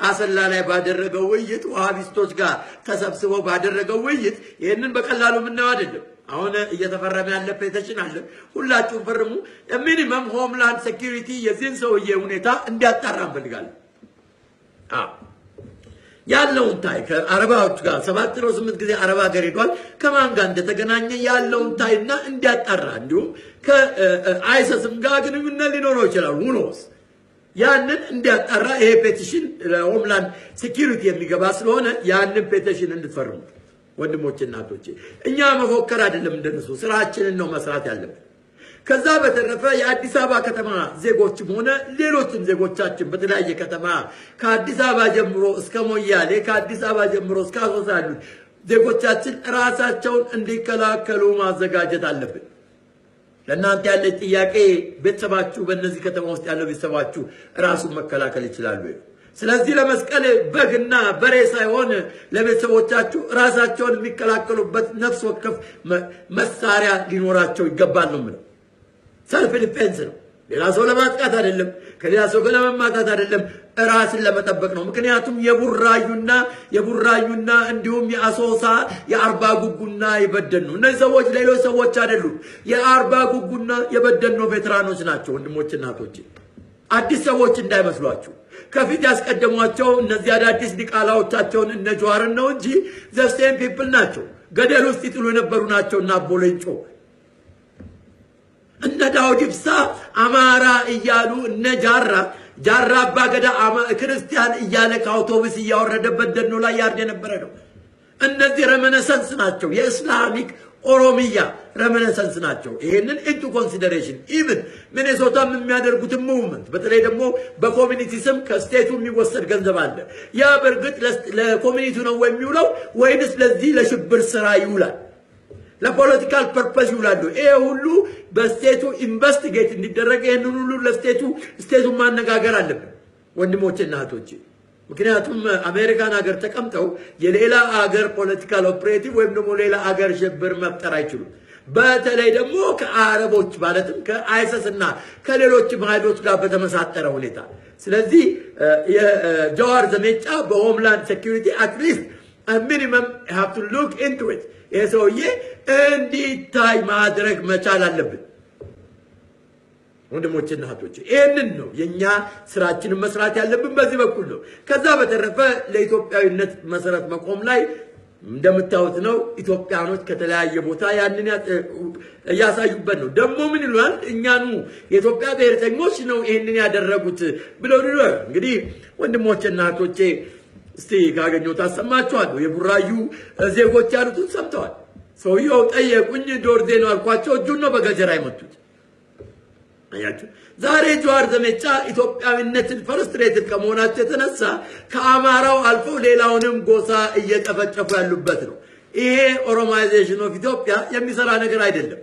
አሰላ ላይ ባደረገው ውይይት፣ ዋሃቢስቶች ጋር ተሰብስበው ባደረገው ውይይት፣ ይህንን በቀላሉ የምናየው አይደለም። አሁን እየተፈረመ ያለ petition አለ። ሁላችሁም ፈርሙ። Minimum Homeland Security የዚህን ሰውዬ ሁኔታ እንዲያጣራ እንፈልጋለን። አዎ፣ ያለውን tie ከአረባዎች ጋር 7 ነው 8 ጊዜ አረብ ሀገር ሄዷል። ከማን ጋር እንደተገናኘ ያለውን tie ና እንዲያጣራ፣ እንዲሁም ከ ISIS ም ጋር ግንኙነት ሊኖረው ይችላል። Who knows፣ ያንን እንዲያጣራ ይሄ petition ለ Homeland Security የሚገባ ስለሆነ ያንን petition እንድትፈርሙ ወንድሞቼ እናቶቼ። እኛ መፎከር አይደለም፣ እንደነሱ ስራችንን ነው መስራት ያለብን። ከዛ በተረፈ የአዲስ አበባ ከተማ ዜጎችም ሆነ ሌሎችም ዜጎቻችን በተለያየ ከተማ ከአዲስ አበባ ጀምሮ እስከ ሞያሌ፣ ከአዲስ አበባ ጀምሮ እስከ አሶሳ ያሉት ዜጎቻችን ራሳቸውን እንዲከላከሉ ማዘጋጀት አለብን። ለእናንተ ያለ ጥያቄ ቤተሰባችሁ፣ በእነዚህ ከተማ ውስጥ ያለው ቤተሰባችሁ ራሱን መከላከል ይችላሉ ወይ? ስለዚህ ለመስቀል በግና በሬ ሳይሆን ለቤተሰቦቻችሁ ራሳቸውን የሚከላከሉበት ነፍስ ወከፍ መሳሪያ ሊኖራቸው ይገባል ነው የምለው። Self defense ነው። ሌላ ሰው ለማጥቃት አይደለም፣ ከሌላ ሰው ጋር ለመማታት አይደለም፣ ራስን ለመጠበቅ ነው። ምክንያቱም የቡራዩና እንዲሁም የአሶሳ፣ የአርባ ጉጉና የበደኖ እነዚህ ሰዎች ሌሎች ሰዎች አይደሉም። የአርባ ጉጉና የበደኖ veteran ኦች ናቸው። ወንድሞች እናቶች፣ አዲስ ሰዎች እንዳይመስሏችሁ። ከፊት ያስቀደሟቸው እነዚህ አዳዲስ ዲቃላዎቻቸውን እነ ጀዋርን ነው እንጂ the same people ናቸው። ገደል ውስጥ ይጥሉ የነበሩ ናቸው እና አቦ ሌንጮ፣ እነ ዳውድ ኢብሳ አማራ እያሉ፣ እነ ጃራ አባ ገዳ ክርስቲያን እያለ ከአውቶቡስ እያወረደበት ደኖ ላይ ያርድ የነበረ ነው። እነዚህ reminiscence ናቸው፣ የ Islamic ኦሮሚያ reminiscence ናቸው። ይሄንን into consideration even ሚኔሶታም የሚያደርጉትን movement በተለይ ደግሞ በ community ስም ከ state ኡ የሚወሰድ ገንዘብ አለ። ያ በእርግጥ ለ community ነው የሚውለው ወይንስ ለዚህ ለሽብር ስራ ይውላል? ለ political purpose ይውላሉ? ይሄ ሁሉ በ state ኡ investigate እንዲደረግ ይሄንን ሁሉ ለ state ኡ state ኡን ማነጋገር አለብን ወንድሞቼና እህቶቼ። ምክንያቱም አሜሪካን ሀገር ተቀምጠው የሌላ ሀገር political operative ወይም ደግሞ ሌላ ሀገር ሽብር መፍጠር አይችሉም። በተለይ ደግሞ ከአረቦች ማለትም ከ ISIS እና ከሌሎችም ኃይሎች ጋር በተመሳጠረ ሁኔታ። ስለዚህ የጀዋር ዘሜጫ በ Homeland Security at least minimum have to look into it። ይሄ ሰውዬ እንዲታይ ማድረግ መቻል አለብን። ወንድሞችና እህቶቼ፣ ይህንን ነው የኛ ስራችንን መስራት ያለብን በዚህ በኩል ነው። ከዛ በተረፈ ለኢትዮጵያዊነት መሰረት መቆም ላይ እንደምታዩት ነው። ኢትዮጵያኖች ከተለያየ ቦታ ያንን እያሳዩበት ነው። ደግሞ ምን ይሉናል? እኛኑ የኢትዮጵያ ብሔርተኞች ነው ይህንን ያደረጉት ብለው ይሉናል። እንግዲህ ወንድሞችና እህቶቼ፣ እስቲ ካገኘሁት አሰማችኋለሁ። የቡራዩ ዜጎች ያሉትን ሰምተዋል። ሰውየው ጠየቁኝ፣ ዶርዜ ነው አልኳቸው። እጁን ነው በገጀራ የመቱት። አያችሁ፣ ዛሬ ጀዋር ዘመቻ ኢትዮጵያዊነትን frustrated ከመሆናቸው የተነሳ ከአማራው አልፎ ሌላውንም ጎሳ እየጨፈጨፉ ያሉበት ነው። ይሄ Oromization of Ethiopia የሚሰራ ነገር አይደለም።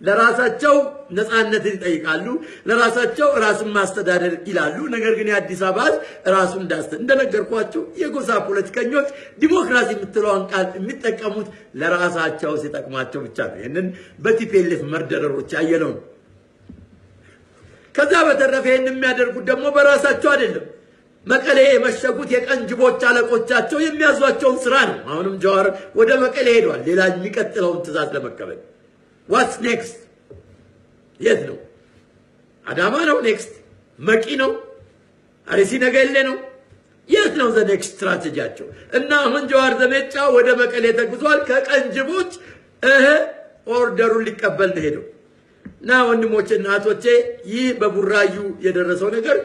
ለራሳቸው ነፃነትን ይጠይቃሉ፣ ለራሳቸው ራስን ማስተዳደር ይላሉ። ነገር ግን የአዲስ አበባ ራሱን እንዳስተ እንደነገርኳቸው የጎሳ ፖለቲከኞች ዲሞክራሲ የምትለዋን ቃል የሚጠቀሙት ለራሳቸው ሲጠቅማቸው ብቻ ነው። ይህንን በ TPLF murderer ኦች ያየነው ነው። ከዛ በተረፈ ይህን የሚያደርጉት ደግሞ በራሳቸው አይደለም። መቀሌ የመሸጉት የቀንጅቦች አለቆቻቸው የሚያዟቸውን ስራ ነው። አሁንም ጀዋር ወደ መቀሌ ሄዷል፣ ሌላ የሚቀጥለውን ትእዛዝ ለመቀበል። What's next? የት ነው? አዳማ ነው next? መቂ ነው? አርሲ ነገሌ ነው? የት ነው the next strategy ያቸው? እና አሁን ጀዋር ዘመቻ ወደ መቀሌ ተጉዟል። ከቀንጅቦች order ኡን ሊቀበል ነው ሄደው። እና ወንድሞቼ እና እህቶቼ፣ ይህ በቡራዩ የደረሰው ነገር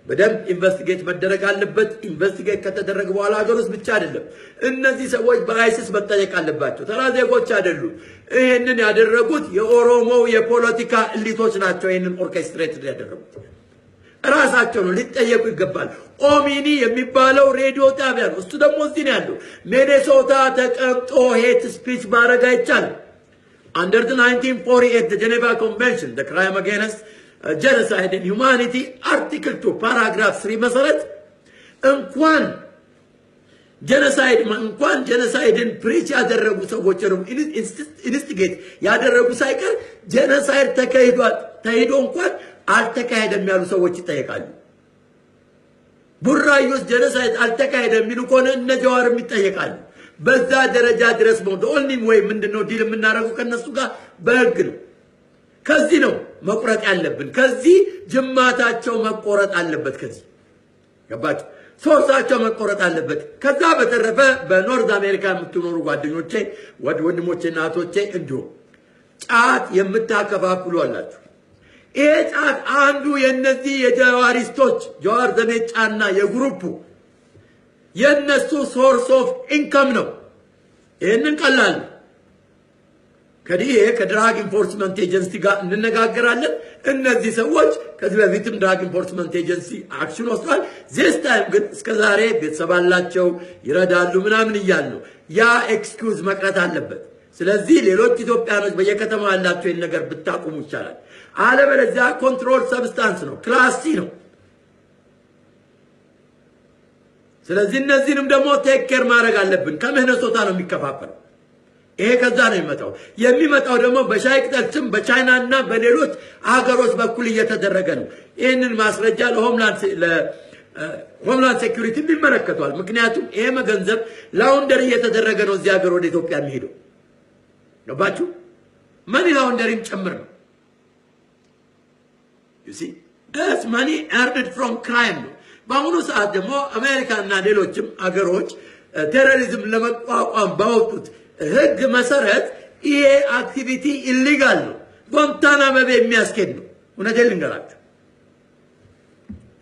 በደንብ investigate መደረግ አለበት። Investigate ከተደረገ በኋላ ሀገር ውስጥ ብቻ አይደለም፣ እነዚህ ሰዎች በ ISIS መጠየቅ አለባቸው። ተራ ዜጎች አይደሉም። ይህንን ያደረጉት የኦሮሞው የፖለቲካ elite ኦች ናቸው። ይህንን orchestrate ያደረጉት ራሳቸው ነው፣ ሊጠየቁ ይገባል። ኦሚኒ የሚባለው ሬዲዮ ጣቢያ ነው። እሱ ደግሞ እዚህ ነው ያለው። ሚኔሶታ ተቀምጦ hate speech ማድረግ አይቻልም። Under the 1948 the Geneva Convention, the crime against genocide and humanity, Article 2 paragraph 3 መሰረት እንኳን genocide ን preach ያደረጉ ሰዎች ነው instigate ያደረጉ ሳይቀር genocide ተካሂዷል ተሄዶ እንኳን አልተካሄደም ያሉ ሰዎች ይጠየቃሉ። ቡራዩስ genocide አልተካሄደም የሚሉ ከሆነ እነ ጀዋርም ይጠየቃሉ። በዛ ደረጃ ድረስ ነው። Only way ምንድነው deal የምናደርገው ከነሱ ጋር በህግ ነው። ከዚህ ነው መቁረጥ ያለብን። ከዚህ ጅማታቸው መቆረጥ አለበት። ከዚህ ገባችሁ? Source ኣቸው መቆረጥ አለበት። ከዛ በተረፈ በ North America የምትኖሩ ጓደኞቼ፣ ወንድሞቼና እህቶቼ እንዲሁም ጫት የምታከፋፍሉ አላችሁ። ይሄ ጫት አንዱ የነዚህ የጀዋሪስቶች ጀዋር ዘሜጫና የ group ኡ የነሱ source of income ነው። ይህንን ቀላል ነው። ከ DEA ከ Drug Enforcement Agency ጋር እንነጋገራለን። እነዚህ ሰዎች ከዚህ በፊትም Drug Enforcement Agency action ወስዷል። This time ግን እስከ ዛሬ ቤተሰብ አላቸው፣ ይረዳሉ ምናምን እያሉ ነው። ያ excuse መቅረት አለበት። ስለዚህ ሌሎች ኢትዮጵያኖች በየከተማው ያላቸው ይህን ነገር ብታቁሙ ይቻላል። አለበለዚያ control substance ነው፣ Class C ነው። ስለዚህ እነዚህንም ደግሞ take care ማድረግ አለብን። ከሚኔሶታ ነው የሚከፋፈለው። ይሄ ከዛ ነው የሚመጣው። የሚመጣው ደግሞ በሻይ ቅጠል ስም በቻይና እና በሌሎች አገሮች በኩል እየተደረገ ነው። ይህንን ማስረጃ ለ Homeland Security ይመለከቷል። ምክንያቱም ይሄ ገንዘብ launder እየተደረገ ነው እዚህ ሀገር ወደ ኢትዮጵያ የሚሄደው፣ ገባችሁ? Money laundering ጭምር ነው። You see, it's money earned from crime ነው። በአሁኑ ሰዓት ደግሞ አሜሪካና ሌሎችም አገሮች terrorism ለመቋቋም ባወጡት ሕግ መሰረት ይሄ activity illegal ነው። ጓንታናሞ ቤይ የሚያስኬድ ነው። እውነቴን ልንገራችሁ።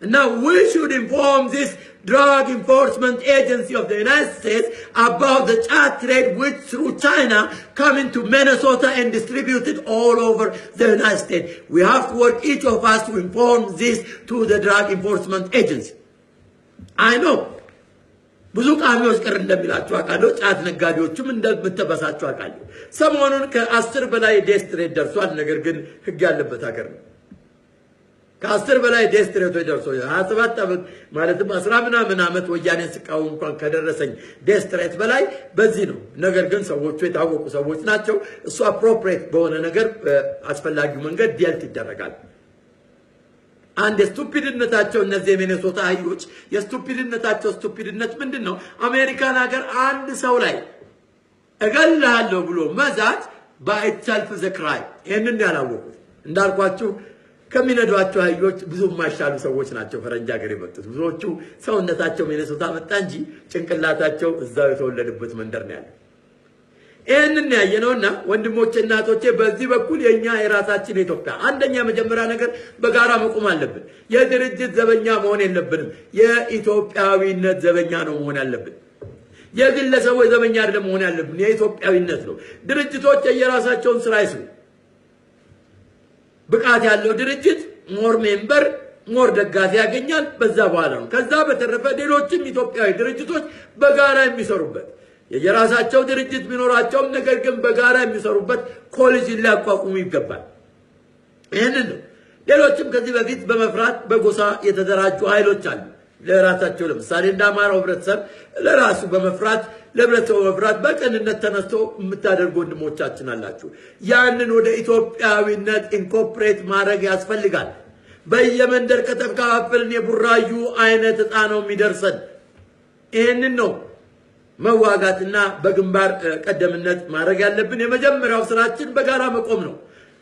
እና we should inform this Drug Enforcement Agency of the United States about the ጫት trade which through China coming to Minnesota and distributed all over the United States. We have to work, each of us, to inform this to the Drug Enforcement Agency. I know ብዙ ቃሚዎች ቅር እንደሚላችሁ አውቃለሁ። ጫት ነጋዴዎቹም እንደምትበሳችሁ አውቃለሁ። ሰሞኑን ከ10 በላይ death threat ደርሷል። ነገር ግን ህግ ያለበት ሀገር ነው። ከ10 በላይ death threat ኦች ደርሶ 27 ዓመት፣ ማለትም 10 ምናምን ዓመት ወያኔን ስቃወም እንኳን ከደረሰኝ death threat በላይ በዚህ ነው። ነገር ግን ሰዎቹ የታወቁ ሰዎች ናቸው። እሱ appropriate በሆነ ነገር አስፈላጊው መንገድ dealt ይደረጋል። አንድ የ stupid ነታቸው፣ እነዚህ የሚኔሶታ አህዮች የ stupid ነታቸው stupid ነት ምንድን ነው? አሜሪካን ሀገር አንድ ሰው ላይ እገልሃለሁ ብሎ መዛት by itself is a crime። ይህንን ያላወቁት፣ እንዳልኳችሁ ከሚነዷቸው አህዮች ብዙ የማይሻሉ ሰዎች ናቸው ፈረንጅ ሀገር የመጡት። ብዙዎቹ ሰውነታቸው ሚኔሶታ መጣ እንጂ ጭንቅላታቸው እዛው የተወለደበት መንደር ነው ያለው። ይህንን ያየነውና ወንድሞቼ እናቶቼ፣ በዚህ በኩል የኛ የራሳችን የኢትዮጵያ አንደኛ መጀመሪያ ነገር በጋራ መቆም አለብን። የድርጅት ዘበኛ መሆን የለብንም። የኢትዮጵያዊነት ዘበኛ ነው መሆን ያለብን። የግለሰቦች ዘበኛ አይደለም መሆን ያለብን፣ የኢትዮጵያዊነት ነው። ድርጅቶች የየራሳቸውን ስራ ይስሩ። ብቃት ያለው ድርጅት more member፣ more ደጋፊ ያገኛል። በዛ በኋላ ነው። ከዛ በተረፈ ሌሎችም ኢትዮጵያዊ ድርጅቶች በጋራ የሚሰሩበት፣ የየራሳቸው ድርጅት ቢኖራቸውም ነገር ግን በጋራ የሚሰሩበት coalition ሊያቋቁሙ ይገባል። ይህንን ነው። ሌሎችም ከዚህ በፊት በመፍራት በጎሳ የተደራጁ ኃይሎች አሉ። ለራሳቸው ለምሳሌ እንደ አማራው ህብረተሰብ ለራሱ በመፍራት፣ ለህብረተሰቡ በመፍራት በቅንነት ተነስቶ የምታደርጉ ወንድሞቻችን አላችሁ። ያንን ወደ ኢትዮጵያዊነት incorporate ማድረግ ያስፈልጋል። በየመንደር ከተከፋፈልን የቡራዩ አይነት እጣ ነው የሚደርሰን። ይህንን ነው መዋጋትና በግንባር ቀደምነት ማድረግ ያለብን። የመጀመሪያው ስራችን በጋራ መቆም ነው።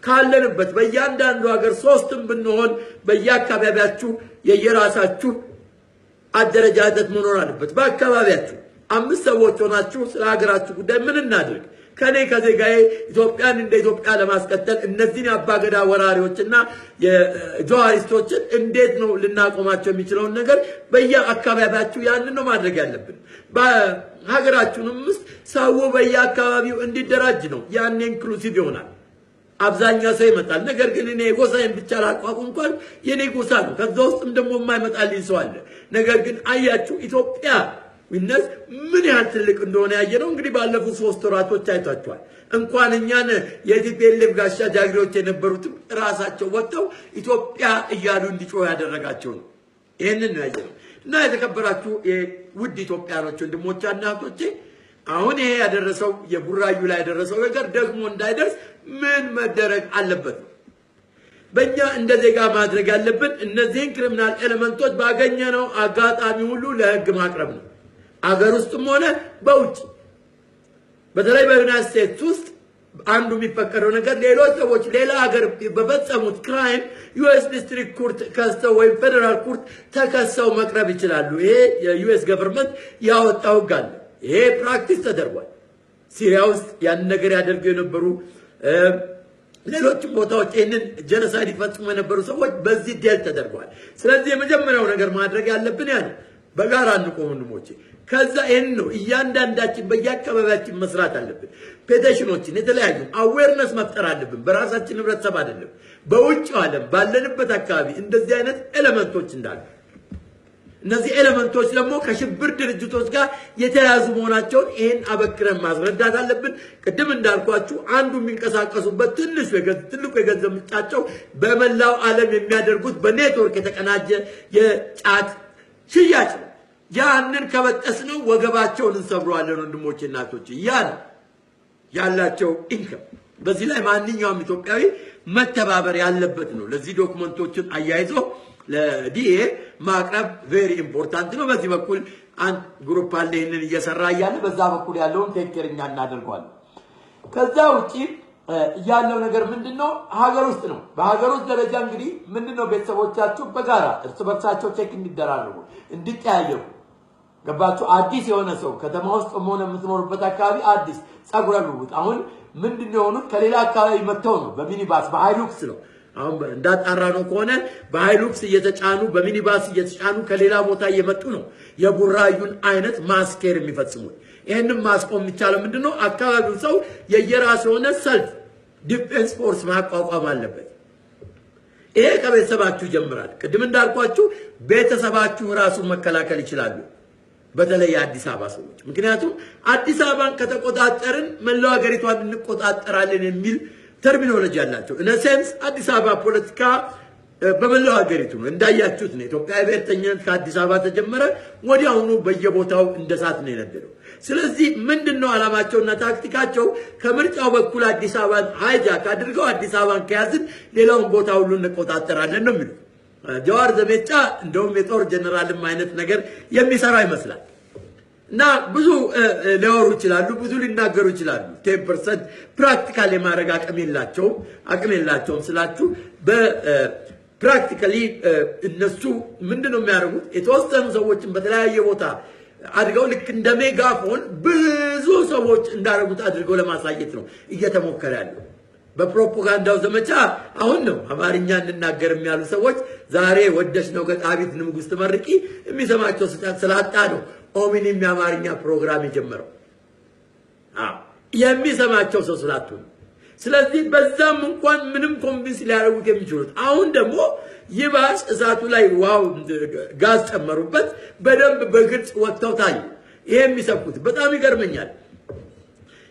ካለንበት በእያንዳንዱ ሀገር ሶስትም ብንሆን በየአካባቢያችሁ የየራሳችሁ አደረጃጀት መኖር አለበት። በአካባቢያችሁ አምስት ሰዎች ሆናችሁ ስለ ሀገራችሁ ጉዳይ ምን እናድርግ፣ ከኔ ከዜጋዬ ኢትዮጵያን እንደ ኢትዮጵያ ለማስቀጠል እነዚህን የአባገዳ ወራሪዎችና የጆሃሪስቶችን እንዴት ነው ልናቆማቸው የሚችለውን ነገር በየአካባቢያችሁ ያንን ነው ማድረግ ያለብን። በሀገራችሁንም ውስጥ ሰው በየአካባቢው እንዲደራጅ ነው። ያኔ inclusive ይሆናል። አብዛኛው ሰው ይመጣል። ነገር ግን እኔ ጎሳዬን ብቻ ላቋቁም እንኳን የኔ ጎሳ ነው። ከዛ ውስጥም ደግሞ የማይመጣልኝ ሰው አለ። ነገር ግን አያችሁ፣ ኢትዮጵያዊነት ምን ያህል ትልቅ እንደሆነ ያየነው እንግዲህ ባለፉት 3 ወራቶች አይቷቸዋል። እንኳን እኛን የ TPLF ጋሻ ጃግሬዎች የነበሩትም ራሳቸው ወጥተው ኢትዮጵያ እያሉ እንዲጮህ ያደረጋቸው ነው። ይህንን ነው ያየነው። እና የተከበራችሁ ውድ ኢትዮጵያኖች ወንድሞቼ እና እህቶቼ፣ አሁን ይሄ ያደረሰው፣ የቡራዩ ላይ ያደረሰው ነገር ደግሞ እንዳይደርስ ምን መደረግ አለበት ነው። በእኛ እንደ ዜጋ ማድረግ ያለብን እነዚህን criminal element ኦች ባገኘነው አጋጣሚ ሁሉ ለህግ ማቅረብ ነው። አገር ውስጥም ሆነ በውጭ። በተለይ በ United States ውስጥ አንዱ የሚፈቀደው ነገር ሌሎች ሰዎች ሌላ ሀገር በፈጸሙት crime US District Court ከሰው ወይም federal court ተከሰው መቅረብ ይችላሉ። ይሄ የ US government ያወጣው ህግ አለ። ይሄ practice ተደርጓል። ሲሪያ ውስጥ ያን ነገር ያደርጉ የነበሩ፣ ሌሎችም ቦታዎች ይህንን genocide ይፈጽሙ የነበሩ ሰዎች በዚህ deal ተደርገዋል። ስለዚህ የመጀመሪያው ነገር ማድረግ ያለብን ያ ነው። በጋራ እንቆም ወንድሞቼ። ከዛ ይህን ነው እያንዳንዳችን በየአካባቢያችን መስራት አለብን። Petition ኦችን፣ የተለያዩ awareness መፍጠር አለብን። በራሳችን ህብረተሰብ አይደለም፣ በውጭው ዓለም ባለንበት አካባቢ እንደዚህ አይነት element ኦች እንዳሉ፣ እነዚህ element ኦች ደግሞ ከሽብር ድርጅቶች ጋር የተያያዙ መሆናቸውን ይህን አበክረን ማስረዳት አለብን። ቅድም እንዳልኳችሁ አንዱ የሚንቀሳቀሱበት ትንሹ ትልቁ የገንዘብ ምንጫቸው በመላው ዓለም የሚያደርጉት በኔትወርክ የተቀናጀ የጫት ሽያጭ ነው። ያንን ከበጠስነው ወገባቸውን እንሰብረዋለን። ወንድሞቼ እናቶች፣ ያ ነው ያላቸው income። በዚህ ላይ ማንኛውም ኢትዮጵያዊ መተባበር ያለበት ነው። ለዚህ document ኦችን አያይዞ ለ DEA ማቅረብ very important ነው። በዚህ በኩል አንድ group አለ ይህንን እየሰራ እያለ፣ በዛ በኩል ያለውን take care እኛ እናደርገዋለን። ከዛ ውጪ ያለው ነገር ምንድን ነው? ሀገር ውስጥ ነው። በሀገር ውስጥ ደረጃ እንግዲህ ምንድን ነው፣ ቤተሰቦቻችሁ በጋራ እርስ በርሳቸው check እንዲደራረጉ፣ እንዲጠያየቁ፣ ገባችሁ? አዲስ የሆነ ሰው ከተማ ውስጥ ሆነ የምትኖሩበት አካባቢ አዲስ ጸጉረ ልውጥ፣ አሁን ምንድን ነው የሆኑት? ከሌላ አካባቢ መጥተው ነው፣ በሚኒባስ በሃይሉክስ ነው። አሁን እንዳጣራ ነው ከሆነ በሃይሉክስ እየተጫኑ፣ በሚኒባስ እየተጫኑ ከሌላ ቦታ እየመጡ ነው የቡራዩን አይነት massacre የሚፈጽሙት። ይህንም ማስቆም የሚቻለው ምንድነው? አካባቢው ሰው የየራሱ የሆነ self defense force ማቋቋም አለበት። ይሄ ከቤተሰባችሁ ይጀምራል። ቅድም እንዳልኳችሁ ቤተሰባችሁ ራሱን መከላከል ይችላሉ። በተለይ የአዲስ አበባ ሰዎች፣ ምክንያቱም አዲስ አበባን ከተቆጣጠርን መላው ሀገሪቷን እንቆጣጠራለን የሚል terminology አላቸው። In a sense አዲስ አበባ ፖለቲካ በመላው ሀገሪቱ ነው። እንዳያችሁት ነው። ኢትዮጵያ ብሔርተኝነት ከአዲስ አበባ ተጀመረ፣ ወዲያውኑ በየቦታው እንደ እሳት ነው የነደደው። ስለዚህ ምንድነው ዓላማቸውና ታክቲካቸው? ከምርጫው በኩል አዲስ አበባን hijack አድርገው አዲስ አበባን ከያዝን ሌላውን ቦታ ሁሉ እንቆጣጠራለን ነው የሚሉት። ጀዋር ዘሜጫ እንደውም የጦር ጀነራልም አይነት ነገር የሚሰራ ይመስላል። እና ብዙ ሊያወሩ ይችላሉ፣ ብዙ ሊናገሩ ይችላሉ። 10% practical የማድረግ አቅም የላቸውም። አቅም የላቸውም ስላችሁ በ practically እነሱ ምንድነው የሚያደርጉት? የተወሰኑ ሰዎችን በተለያየ ቦታ አድርገው ልክ እንደ megaphone ብዙ ሰዎች እንዳደረጉት አድርገው ለማሳየት ነው እየተሞከረ ያለው። በፕሮፓጋንዳው ዘመቻ አሁን ነው አማርኛ እንናገርም ያሉ ሰዎች ዛሬ ወደሽ ነው ገጣቢት ንጉስ ትመርቂ የሚሰማቸው ስላጣ ነው ኦሚኒም የአማርኛ ፕሮግራም የጀመረው። አዎ፣ የሚሰማቸው ሰው ስላጡ ነው። ስለዚህ በዛም እንኳን ምንም convince ሊያደርጉት የሚችሉት፣ አሁን ደግሞ ይባስ እሳቱ ላይ wow ጋዝ ጨመሩበት። በደንብ በግልጽ ወጥተው ታዩ። ይሄ የሚሰብኩት በጣም ይገርመኛል።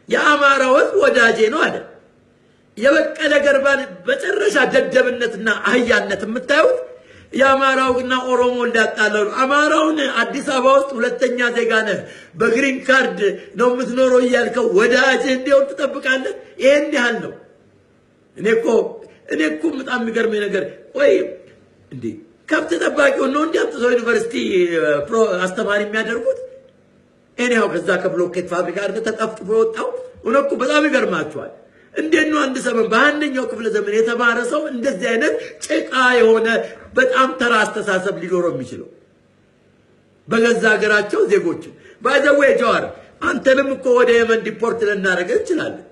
የአማራ ሕዝብ ወዳጄ ነው አለ። የበቀለ ገርባን በጨረሻ ደደብነትና አህያነት የምታዩት የአማራውና ኦሮሞ እንዳጣለው፣ አማራውን አዲስ አበባ ውስጥ ሁለተኛ ዜጋ ነህ፣ በ green card ነው የምትኖረው እያልከው ወዳጅህ እንዲሆን ትጠብቃለህ? ይሄን ያህል ነው። እኔ እኮ በጣም የሚገርመኝ ነገር፣ ወይ እንዴ ከብት ጠባቂውን ነው እንዲህ አምጥተው ዩኒቨርሲቲ አስተማሪ የሚያደርጉት? እኔ ያው ከዛ ከብሎኬት ፋብሪካ አይደል ተጠፍጥፎ የወጣው? እውነት እኮ በጣም ይገርማቸዋል። እንዴት ነው አንድ ዘመን በ21ኛው ክፍለ ዘመን የተማረ ሰው እንደዚህ አይነት ጭቃ የሆነ በጣም ተራ አስተሳሰብ ሊኖረው የሚችለው? በገዛ ሀገራቸው ዜጎችን፣ by the way ጀዋር፣ አንተንም እኮ ወደ የመን deport ልናደርገህ እንችላለን።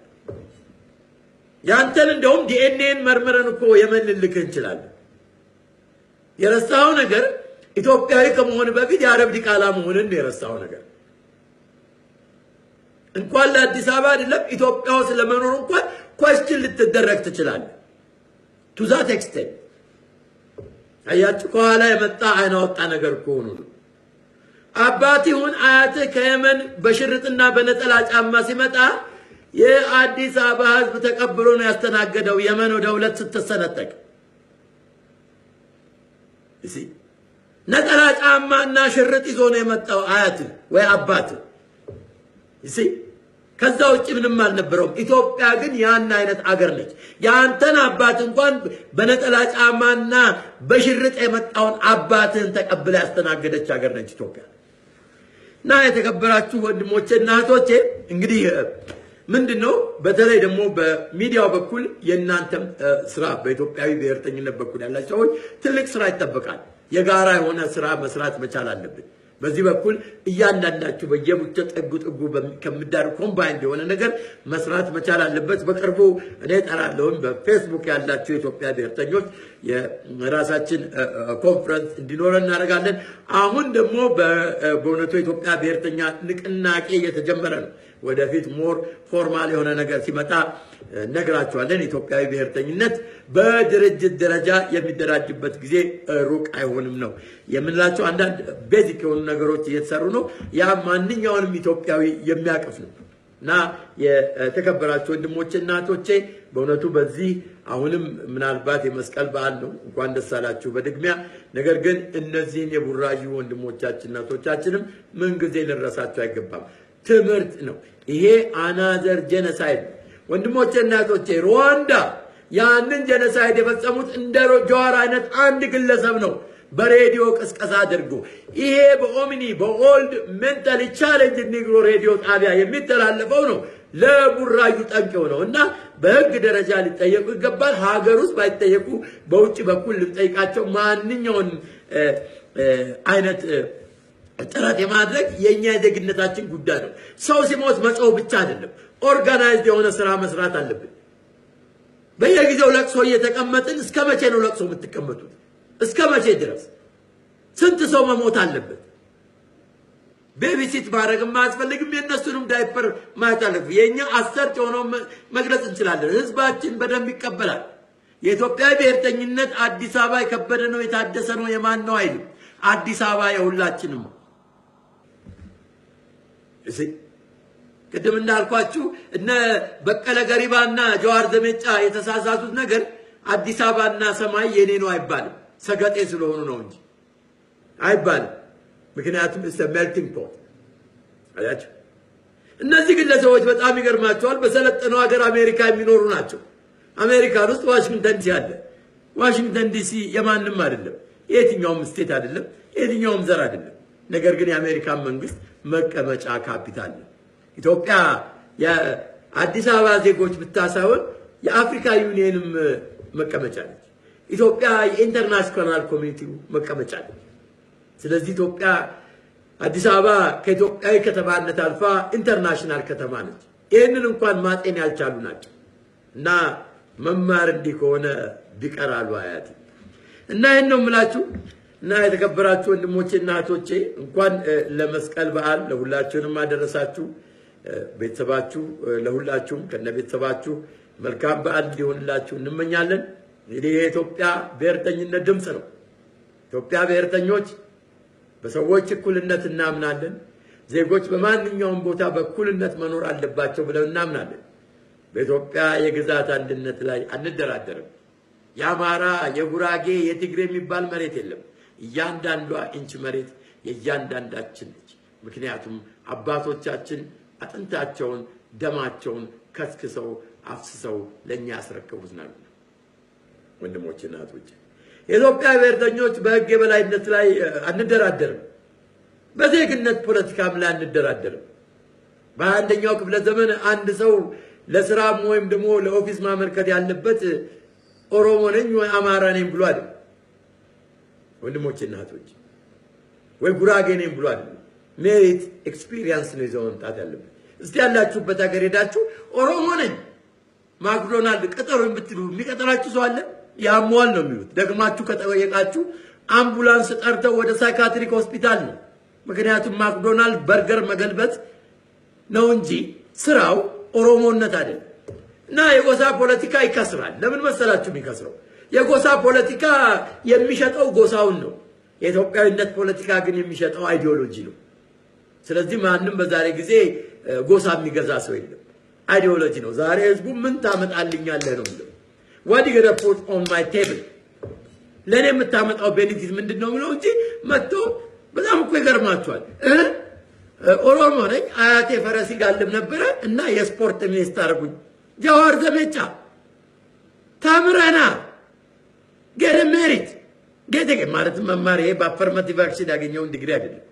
ያንተን እንደውም ዲኤንኤን መርምረን እኮ የመን ልልክህ እንችላለን። የረሳኸው ነገር ኢትዮጵያዊ ከመሆን በፊት የአረብ ዲቃላ መሆንን ነው የረሳኸው ነገር። እንኳን ለአዲስ አበባ አይደለም ኢትዮጵያ ውስጥ ለመኖር እንኳን question ልትደረግ ትችላለህ። To that extent አያችሁ፣ ከኋላ የመጣ አይን አወጣ ነገር እኮ ሆኖ ነው። አባት ይሁን አያትህ ከየመን በሽርጥና በነጠላ ጫማ ሲመጣ የአዲስ አበባ ሕዝብ ተቀብሎ ነው ያስተናገደው። የመን ወደ ሁለት ስትሰነጠቅ እሲ ነጠላ ጫማና ሽርጥ ይዞ ነው የመጣው አያትህ ወይ አባትህ። እሲ ከዛ ውጭ ምንም አልነበረውም። ኢትዮጵያ ግን ያን አይነት አገር ነች። የአንተን አባት እንኳን በነጠላ ጫማና በሽርጥ የመጣውን አባትህን ተቀብላ ያስተናገደች ሀገር ነች ኢትዮጵያ። እና የተከበራችሁ ወንድሞቼ እና እህቶቼ፣ እንግዲህ ምንድን ነው በተለይ ደግሞ በሚዲያው በኩል የእናንተም ስራ፣ በኢትዮጵያዊ ብሔርተኝነት በኩል ያላቸው ሰዎች ትልቅ ስራ ይጠበቃል። የጋራ የሆነ ስራ መስራት መቻል አለብን። በዚህ በኩል እያንዳንዳችሁ በየቡቸ ጥጉ ጥጉ ከምዳር combined የሆነ ነገር መስራት መቻል አለበት። በቅርቡ እኔ እጠራለሁኝ በፌስቡክ ያላችሁ የኢትዮጵያ ብሔርተኞች የራሳችን ኮንፈረንስ እንዲኖረን እናደርጋለን። አሁን ደግሞ በእውነቱ የኢትዮጵያ ብሔርተኛ ንቅናቄ እየተጀመረ ነው። ወደፊት more formal የሆነ ነገር ሲመጣ እነግራችኋለን። ኢትዮጵያዊ ብሔርተኝነት በድርጅት ደረጃ የሚደራጅበት ጊዜ ሩቅ አይሆንም ነው የምንላቸው። አንዳንድ basic የሆኑ ነገሮች እየተሰሩ ነው። ያ ማንኛውንም ኢትዮጵያዊ የሚያቅፍ ነው። እና የተከበራችሁ ወንድሞቼ እና እህቶቼ፣ በእውነቱ በዚህ አሁንም ምናልባት የመስቀል በዓል ነው፣ እንኳን ደስ አላችሁ በድግሚያ። ነገር ግን እነዚህን የቡራዩ ወንድሞቻችን እና እህቶቻችንም ምንጊዜ ልንረሳቸው አይገባም። ትምህርት ነው። ይሄ another genocide ነው። ወንድሞቼ እና እህቶቼ፣ ሩዋንዳ ያንን genocide የፈጸሙት እንደ ጀዋር አይነት አንድ ግለሰብ ነው በሬዲዮ ቅስቀሳ አድርጎ። ይሄ በኦሚኒ በ old mentally challenged negro ሬዲዮ ጣቢያ የሚተላለፈው ነው ለቡራዩ ጠንቅ ነው እና በህግ ደረጃ ሊጠየቁ ይገባል። ሀገር ውስጥ ባይጠየቁ በውጭ በኩል ልንጠይቃቸው ማንኛውን አይነት ጥረት የማድረግ የእኛ የዜግነታችን ጉዳይ ነው። ሰው ሲሞት መጮህ ብቻ አይደለም፣ organized የሆነ ስራ መስራት አለብን። በየጊዜው ለቅሶ እየተቀመጥን እስከ መቼ ነው ለቅሶ የምትቀመጡት? እስከ መቼ ድረስ? ስንት ሰው መሞት አለበት? babysit ማድረግም አያስፈልግም። የእነሱንም ዳይፐር ማየት አለብን። የእኛ assert የሆነው መግለጽ እንችላለን። ህዝባችን በደንብ ይቀበላል። የኢትዮጵያ ብሔርተኝነት አዲስ አበባ የከበደ ነው የታደሰ ነው የማን ነው አይልም። አዲስ አበባ የሁላችንም ነው። እሺ ቅድም እንዳልኳችሁ እነ በቀለ ገሪባና ጀዋር ዘመጫ የተሳሳቱት ነገር አዲስ አበባና ሰማይ የኔ ነው አይባልም። ሰገጤ ስለሆኑ ነው እንጂ አይባልም። ምክንያቱም it's a melting pot አያችሁ። እነዚህ ግለሰቦች በጣም ይገርማቸዋል። በሰለጠነው ሀገር አሜሪካ የሚኖሩ ናቸው። አሜሪካን ውስጥ ዋሽንግተን ዲሲ አለ። ዋሽንግተን ዲሲ የማንም አይደለም፣ የትኛውም state አይደለም፣ የትኛውም ዘር አይደለም። ነገር ግን የአሜሪካን መንግስት መቀመጫ ካፒታል ነው። ኢትዮጵያ የአዲስ አበባ ዜጎች ብቻ ሳይሆን የአፍሪካ ዩኒየንም መቀመጫ ነች። ኢትዮጵያ የ international community ው መቀመጫ ነች። ስለዚህ ኢትዮጵያ አዲስ አበባ ከኢትዮጵያዊ ከተማነት አልፋ international ከተማ ነች። ይህንን እንኳን ማጤን ያልቻሉ ናቸው። እና መማር እንዲህ ከሆነ ቢቀራሉ አያት እና ይህን ነው የምላችሁ። እና የተከበራችሁ ወንድሞቼ እና እህቶቼ እንኳን ለመስቀል በዓል ለሁላችሁንም አደረሳችሁ። ቤተሰባችሁ ለሁላችሁም ከነ ቤተሰባችሁ መልካም በዓል እንዲሆንላችሁ እንመኛለን። እንግዲህ የኢትዮጵያ ብሔርተኝነት ድምፅ ነው። ኢትዮጵያ ብሔርተኞች በሰዎች እኩልነት እናምናለን። ዜጎች በማንኛውም ቦታ በእኩልነት መኖር አለባቸው ብለን እናምናለን። በኢትዮጵያ የግዛት አንድነት ላይ አንደራደርም። የአማራ፣ የጉራጌ፣ የትግሬ የሚባል መሬት የለም። እያንዳንዷ ኢንች መሬት የእያንዳንዳችን ነች። ምክንያቱም አባቶቻችን አጥንታቸውን ደማቸውን ከስክሰው አፍስሰው ለእኛ ያስረከቡት ነው። ወንድሞችና እህቶች የኢትዮጵያ ብሔርተኞች በሕግ የበላይነት ላይ አንደራደርም። በዜግነት ፖለቲካም ላይ አንደራደርም። በ21ኛው ክፍለ ዘመን አንድ ሰው ለስራም ወይም ደግሞ ለ office ማመልከት ያለበት ኦሮሞ ነኝ ወይ አማራ ነኝ ብሎ አይደለም። ወንድሞችና እህቶች ወይ ጉራጌ ነኝ ብሎ አይደለም። merit experience ነው ይዘው መምጣት ያለበት። እስቲ ያላችሁበት ሀገር ሄዳችሁ ኦሮሞ ነኝ ማክዶናልድ ቅጠሩኝ ብትሉ የሚቀጠራችሁ ሰው አለ? ያመዋል ነው የሚሉት። ደግማችሁ ከጠየቃችሁ አምቡላንስ ጠርተው ወደ psychiatric ሆስፒታል ነው። ምክንያቱም ማክዶናልድ በርገር መገልበጥ ነው እንጂ ስራው ኦሮሞነት አይደለም። እና የጎሳ ፖለቲካ ይከስራል። ለምን መሰላችሁ የሚከስረው? የጎሳ ፖለቲካ የሚሸጠው ጎሳውን ነው። የኢትዮጵያዊነት ፖለቲካ ግን የሚሸጠው ideology ነው። ስለዚህ ማንም በዛሬ ጊዜ ጎሳ የሚገዛ ሰው የለም። ideology ነው። ዛሬ ህዝቡ ምን ታመጣልኛለህ ነው የሚለው። What you gonna put on my table፣ ለእኔ የምታመጣው benefit ምንድን ነው ብለው እንጂ መጥቶ በጣም እኮ ይገርማቸዋል። ኦሮሞ ነኝ፣ አያቴ ፈረስ ይጋልብ ነበረ እና የስፖርት ሚኒስትር አድርጉኝ። ጃዋር ዘመቻ ተምረና get merit get ማለት መማር ይሄ በ affirmative action ያገኘውን ዲግሪ አይደለም።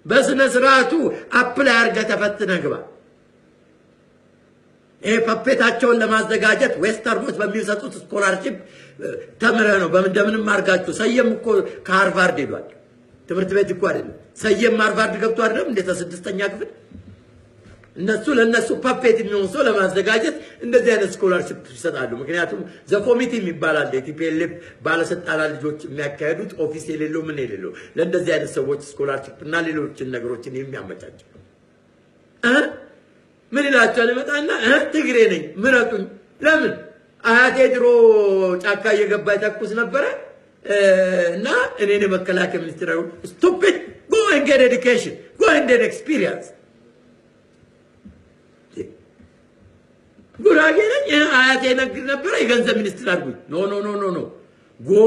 በስነ ስርዓቱ apply አድርገህ ተፈትነህ ግባ። ይሄ puppet ኣቸውን ለማዘጋጀት western ኦች በሚሰጡት scholarship ተምረህ ነው። እንደምንም አድርጋችሁ ሰየም እኮ ከሃርቫርድ ሄዷል። ትምህርት ቤት እኮ አይደለም። ሰየም ሃርቫርድ ገብቶ አይደለም እንደ ስድስተኛ ክፍል። እነሱ ለእነሱ puppet የሚሆን ሰው ለማዘጋጀት እንደዚህ አይነት scholarship ይሰጣሉ። ምክንያቱም the committee የሚባል አለ። የ TPLF ባለስልጣናት ልጆች የሚያካሄዱት office የሌለው ምን የሌለው ለእንደዚህ አይነት ሰዎች scholarship እና ሌሎችን ነገሮችን የሚያመቻቸው ምን ይላቸዋል? ይመጣና ትግሬ ነኝ ምረጡኝ። ለምን? አያቴ ድሮ ጫካ እየገባ ይተኩስ ነበረ እና እኔን የመከላከያ ሚኒስትር። Stupid, go and get education, go and get experience። ጉራጌ ነኝ አያቴ ነግድ ነበረ የገንዘብ ሚኒስትር አድርጉኝ። No, no, no, no, no, go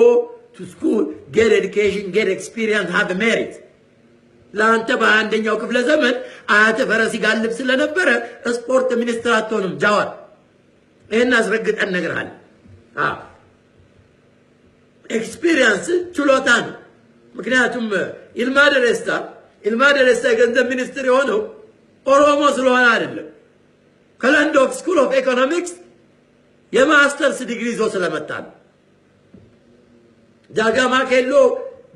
to school, get education, get experience, have merit። ለአንተ በ21ኛው ክፍለ ዘመን አያተ ፈረስ ይጋልብ ስለነበረ ስፖርት ሚኒስትር አትሆንም። ጃዋር ይህን አስረግጠን እነግርሃለሁ። Experience ችሎታ ነው። ምክንያቱም ይልማ ደሬሳ የገንዘብ ሚኒስትር የሆነው ኦሮሞ ስለሆነ አይደለም። ከ London School of Economics የ masters degree ይዞ ስለመጣ ነው። ጃጋማ ኬሎ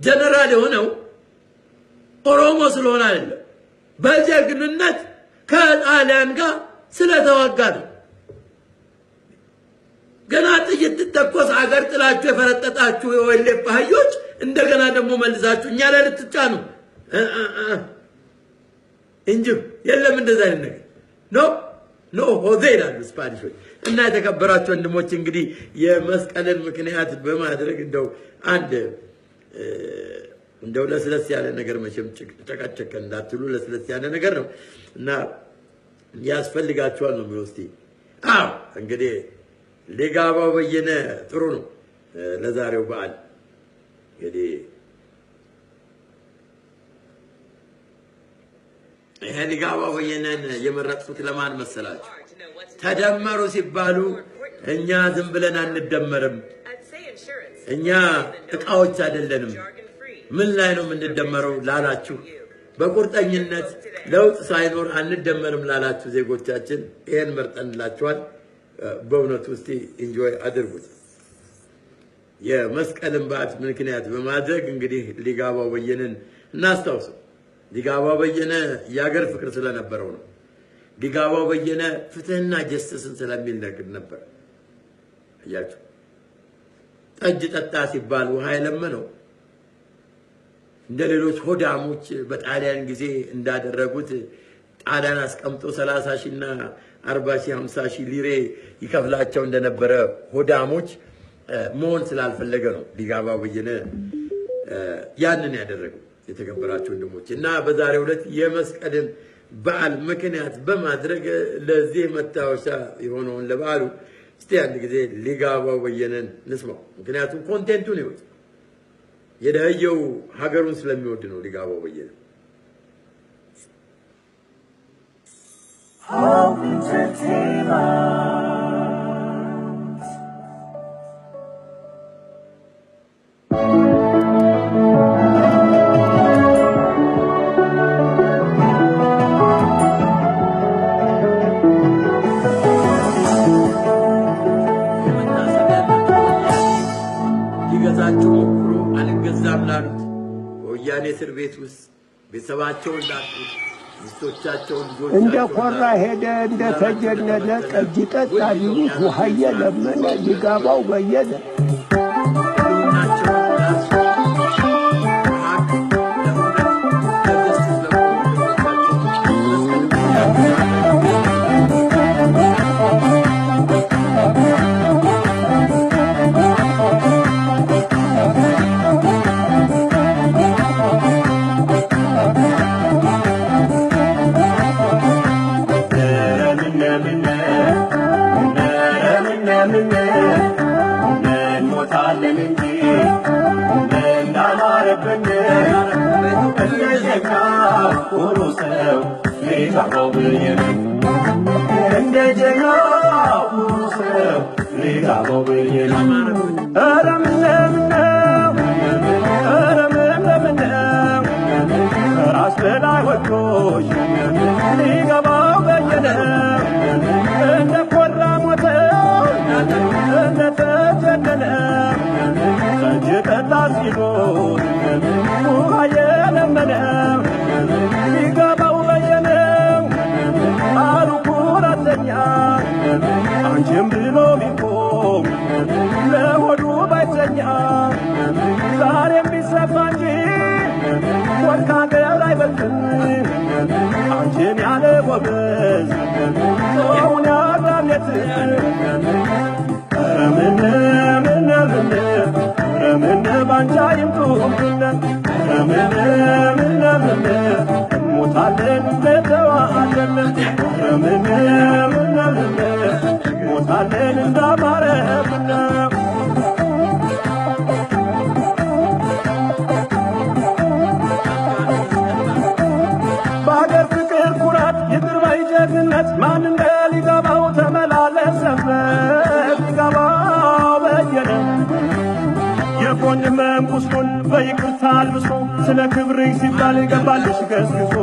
ጀነራል የሆነው ኦሮሞ ስለሆነ አይደለም። በጀግንነት ከጣሊያን ጋር ስለተዋጋ ነው። ገና ጥይት ትተኮስ አገር ጥላችሁ የፈረጠጣችሁ የወሌ አህዮች እንደገና ደግሞ መልሳችሁ እኛ ላይ ልትጫኑ እንጂ የለም እንደዛ አይነት ነገር no no ሆዜ ይላሉ ስፓኒሾች። እና የተከበራችሁ ወንድሞች እንግዲህ የመስቀልን ምክንያት በማድረግ እንደው አንድ እንደው ለስለስ ያለ ነገር መቼም ጨቃጨቀ እንዳትሉ ለስለስ ያለ ነገር ነው እና ያስፈልጋችኋል ነው የሚወስቲ። አዎ እንግዲህ ሊጋባው በየነ ጥሩ ነው ለዛሬው በዓል። እንግዲህ ይሄ ሊጋባው በየነን የመረጥኩት ለማን መሰላችሁ? ተደመሩ ሲባሉ እኛ ዝም ብለን አንደመርም፣ እኛ እቃዎች አይደለንም፣ ምን ላይ ነው የምንደመረው ላላችሁ፣ በቁርጠኝነት ለውጥ ሳይኖር አንደመርም ላላችሁ ዜጎቻችን ይሄን መርጠንላችኋል። በእውነቱ እስቲ enjoy አድርጉት። የመስቀልን በዓል ምክንያት በማድረግ እንግዲህ ሊጋባው በየነን እናስታውሰው። ሊጋባው በየነ የሀገር ፍቅር ስለነበረው ነው። ሊጋባው በየነ ፍትህና justice ን ስለሚል ነገር ነበር። አያችሁ፣ ጠጅ ጠጣ ሲባል ውሃ የለመነው እንደ ሌሎች ሆዳሞች በጣሊያን ጊዜ እንዳደረጉት ጣሊያን አስቀምጦ 30 ሺህ እና 40 ሺህ 50 ሺህ ሊሬ ይከፍላቸው እንደነበረ ሆዳሞች መሆን ስላልፈለገ ነው ሊጋባው በየነ ያንን ያደረገው። የተከበራችሁ ወንድሞች እና በዛሬው ዕለት የመስቀልን በዓል ምክንያት በማድረግ ለዚህ መታወሻ የሆነውን ለበዓሉ እስቲ አንድ ጊዜ ሊጋባው በየነን እንስማው። ምክንያቱም content ኡን ይወጥ የደህየው ሀገሩን ስለሚወድ ነው ሊጋባው በየነ። Hope Entertainment. ሊገዛቸው ሞክሮ አልገዛም ላሉት በወያኔ እስር ቤት ውስጥ ቤተሰባቸውን ላጡት ሚስቶቻቸውን ልጆቻቸውን እንደ ኮራ ሄደ እንደ ተጀነነ ጠጅ ጠጣ ቢሉት ውሃ እየለመነ ሊጋባው በየነ ህልውናቸውን ላጡ ለሀቅ፣ ለእውነት፣ ለ justice ለቆሙ ወንድሞቻችን መስቀልን ምክንያት በማድረግ እንሞታለን እንጂ እንዳማረብን እንደ ጀግና ኩሩ ሰው ሊጋባው በየነ እንደ ጀግና ኩሩ ሰው ሊጋባው በየነ ኧረ ምነው ምነው ኧረ ምነው ምነው ከራስ በላይ ወዶሽ ሊገባው በየነ እንደ ኮራ ሞተ እንደ ተጀነነ ጠጅ ጠጣ ሲሉት ውሃ የለመነ ሊገባው በየነ አሉ ኩራተኛ አንቺም ብሎ ቢቆም ለሆዱ ባይተኛ ዛሬም ቢሰፋ እንጂ ወርቅ አገር አይበልጥም አንቺን ያለ ጎበዝ ሰውን ያራለት ኧረ ምን ምን ምን ኧረ ምን ባንቺ አይምጡብን ኧረ ምን ምን ምን እንሞታለን እንደተዋለን ኧረ ምን ምን ምን እንሞታለን እንዳማረብን። በሀገር ፍቅር ኩራት ይቅር ባይ ጀግንነት ማን እንደ ሊገባው ተመላለሰበት ሊገባው በየነ የጎን ህመም ቁስሉን በይቅርታ አልብሶ ስለ ክብርሽ ሲባል ገባልሽ ገስግሶ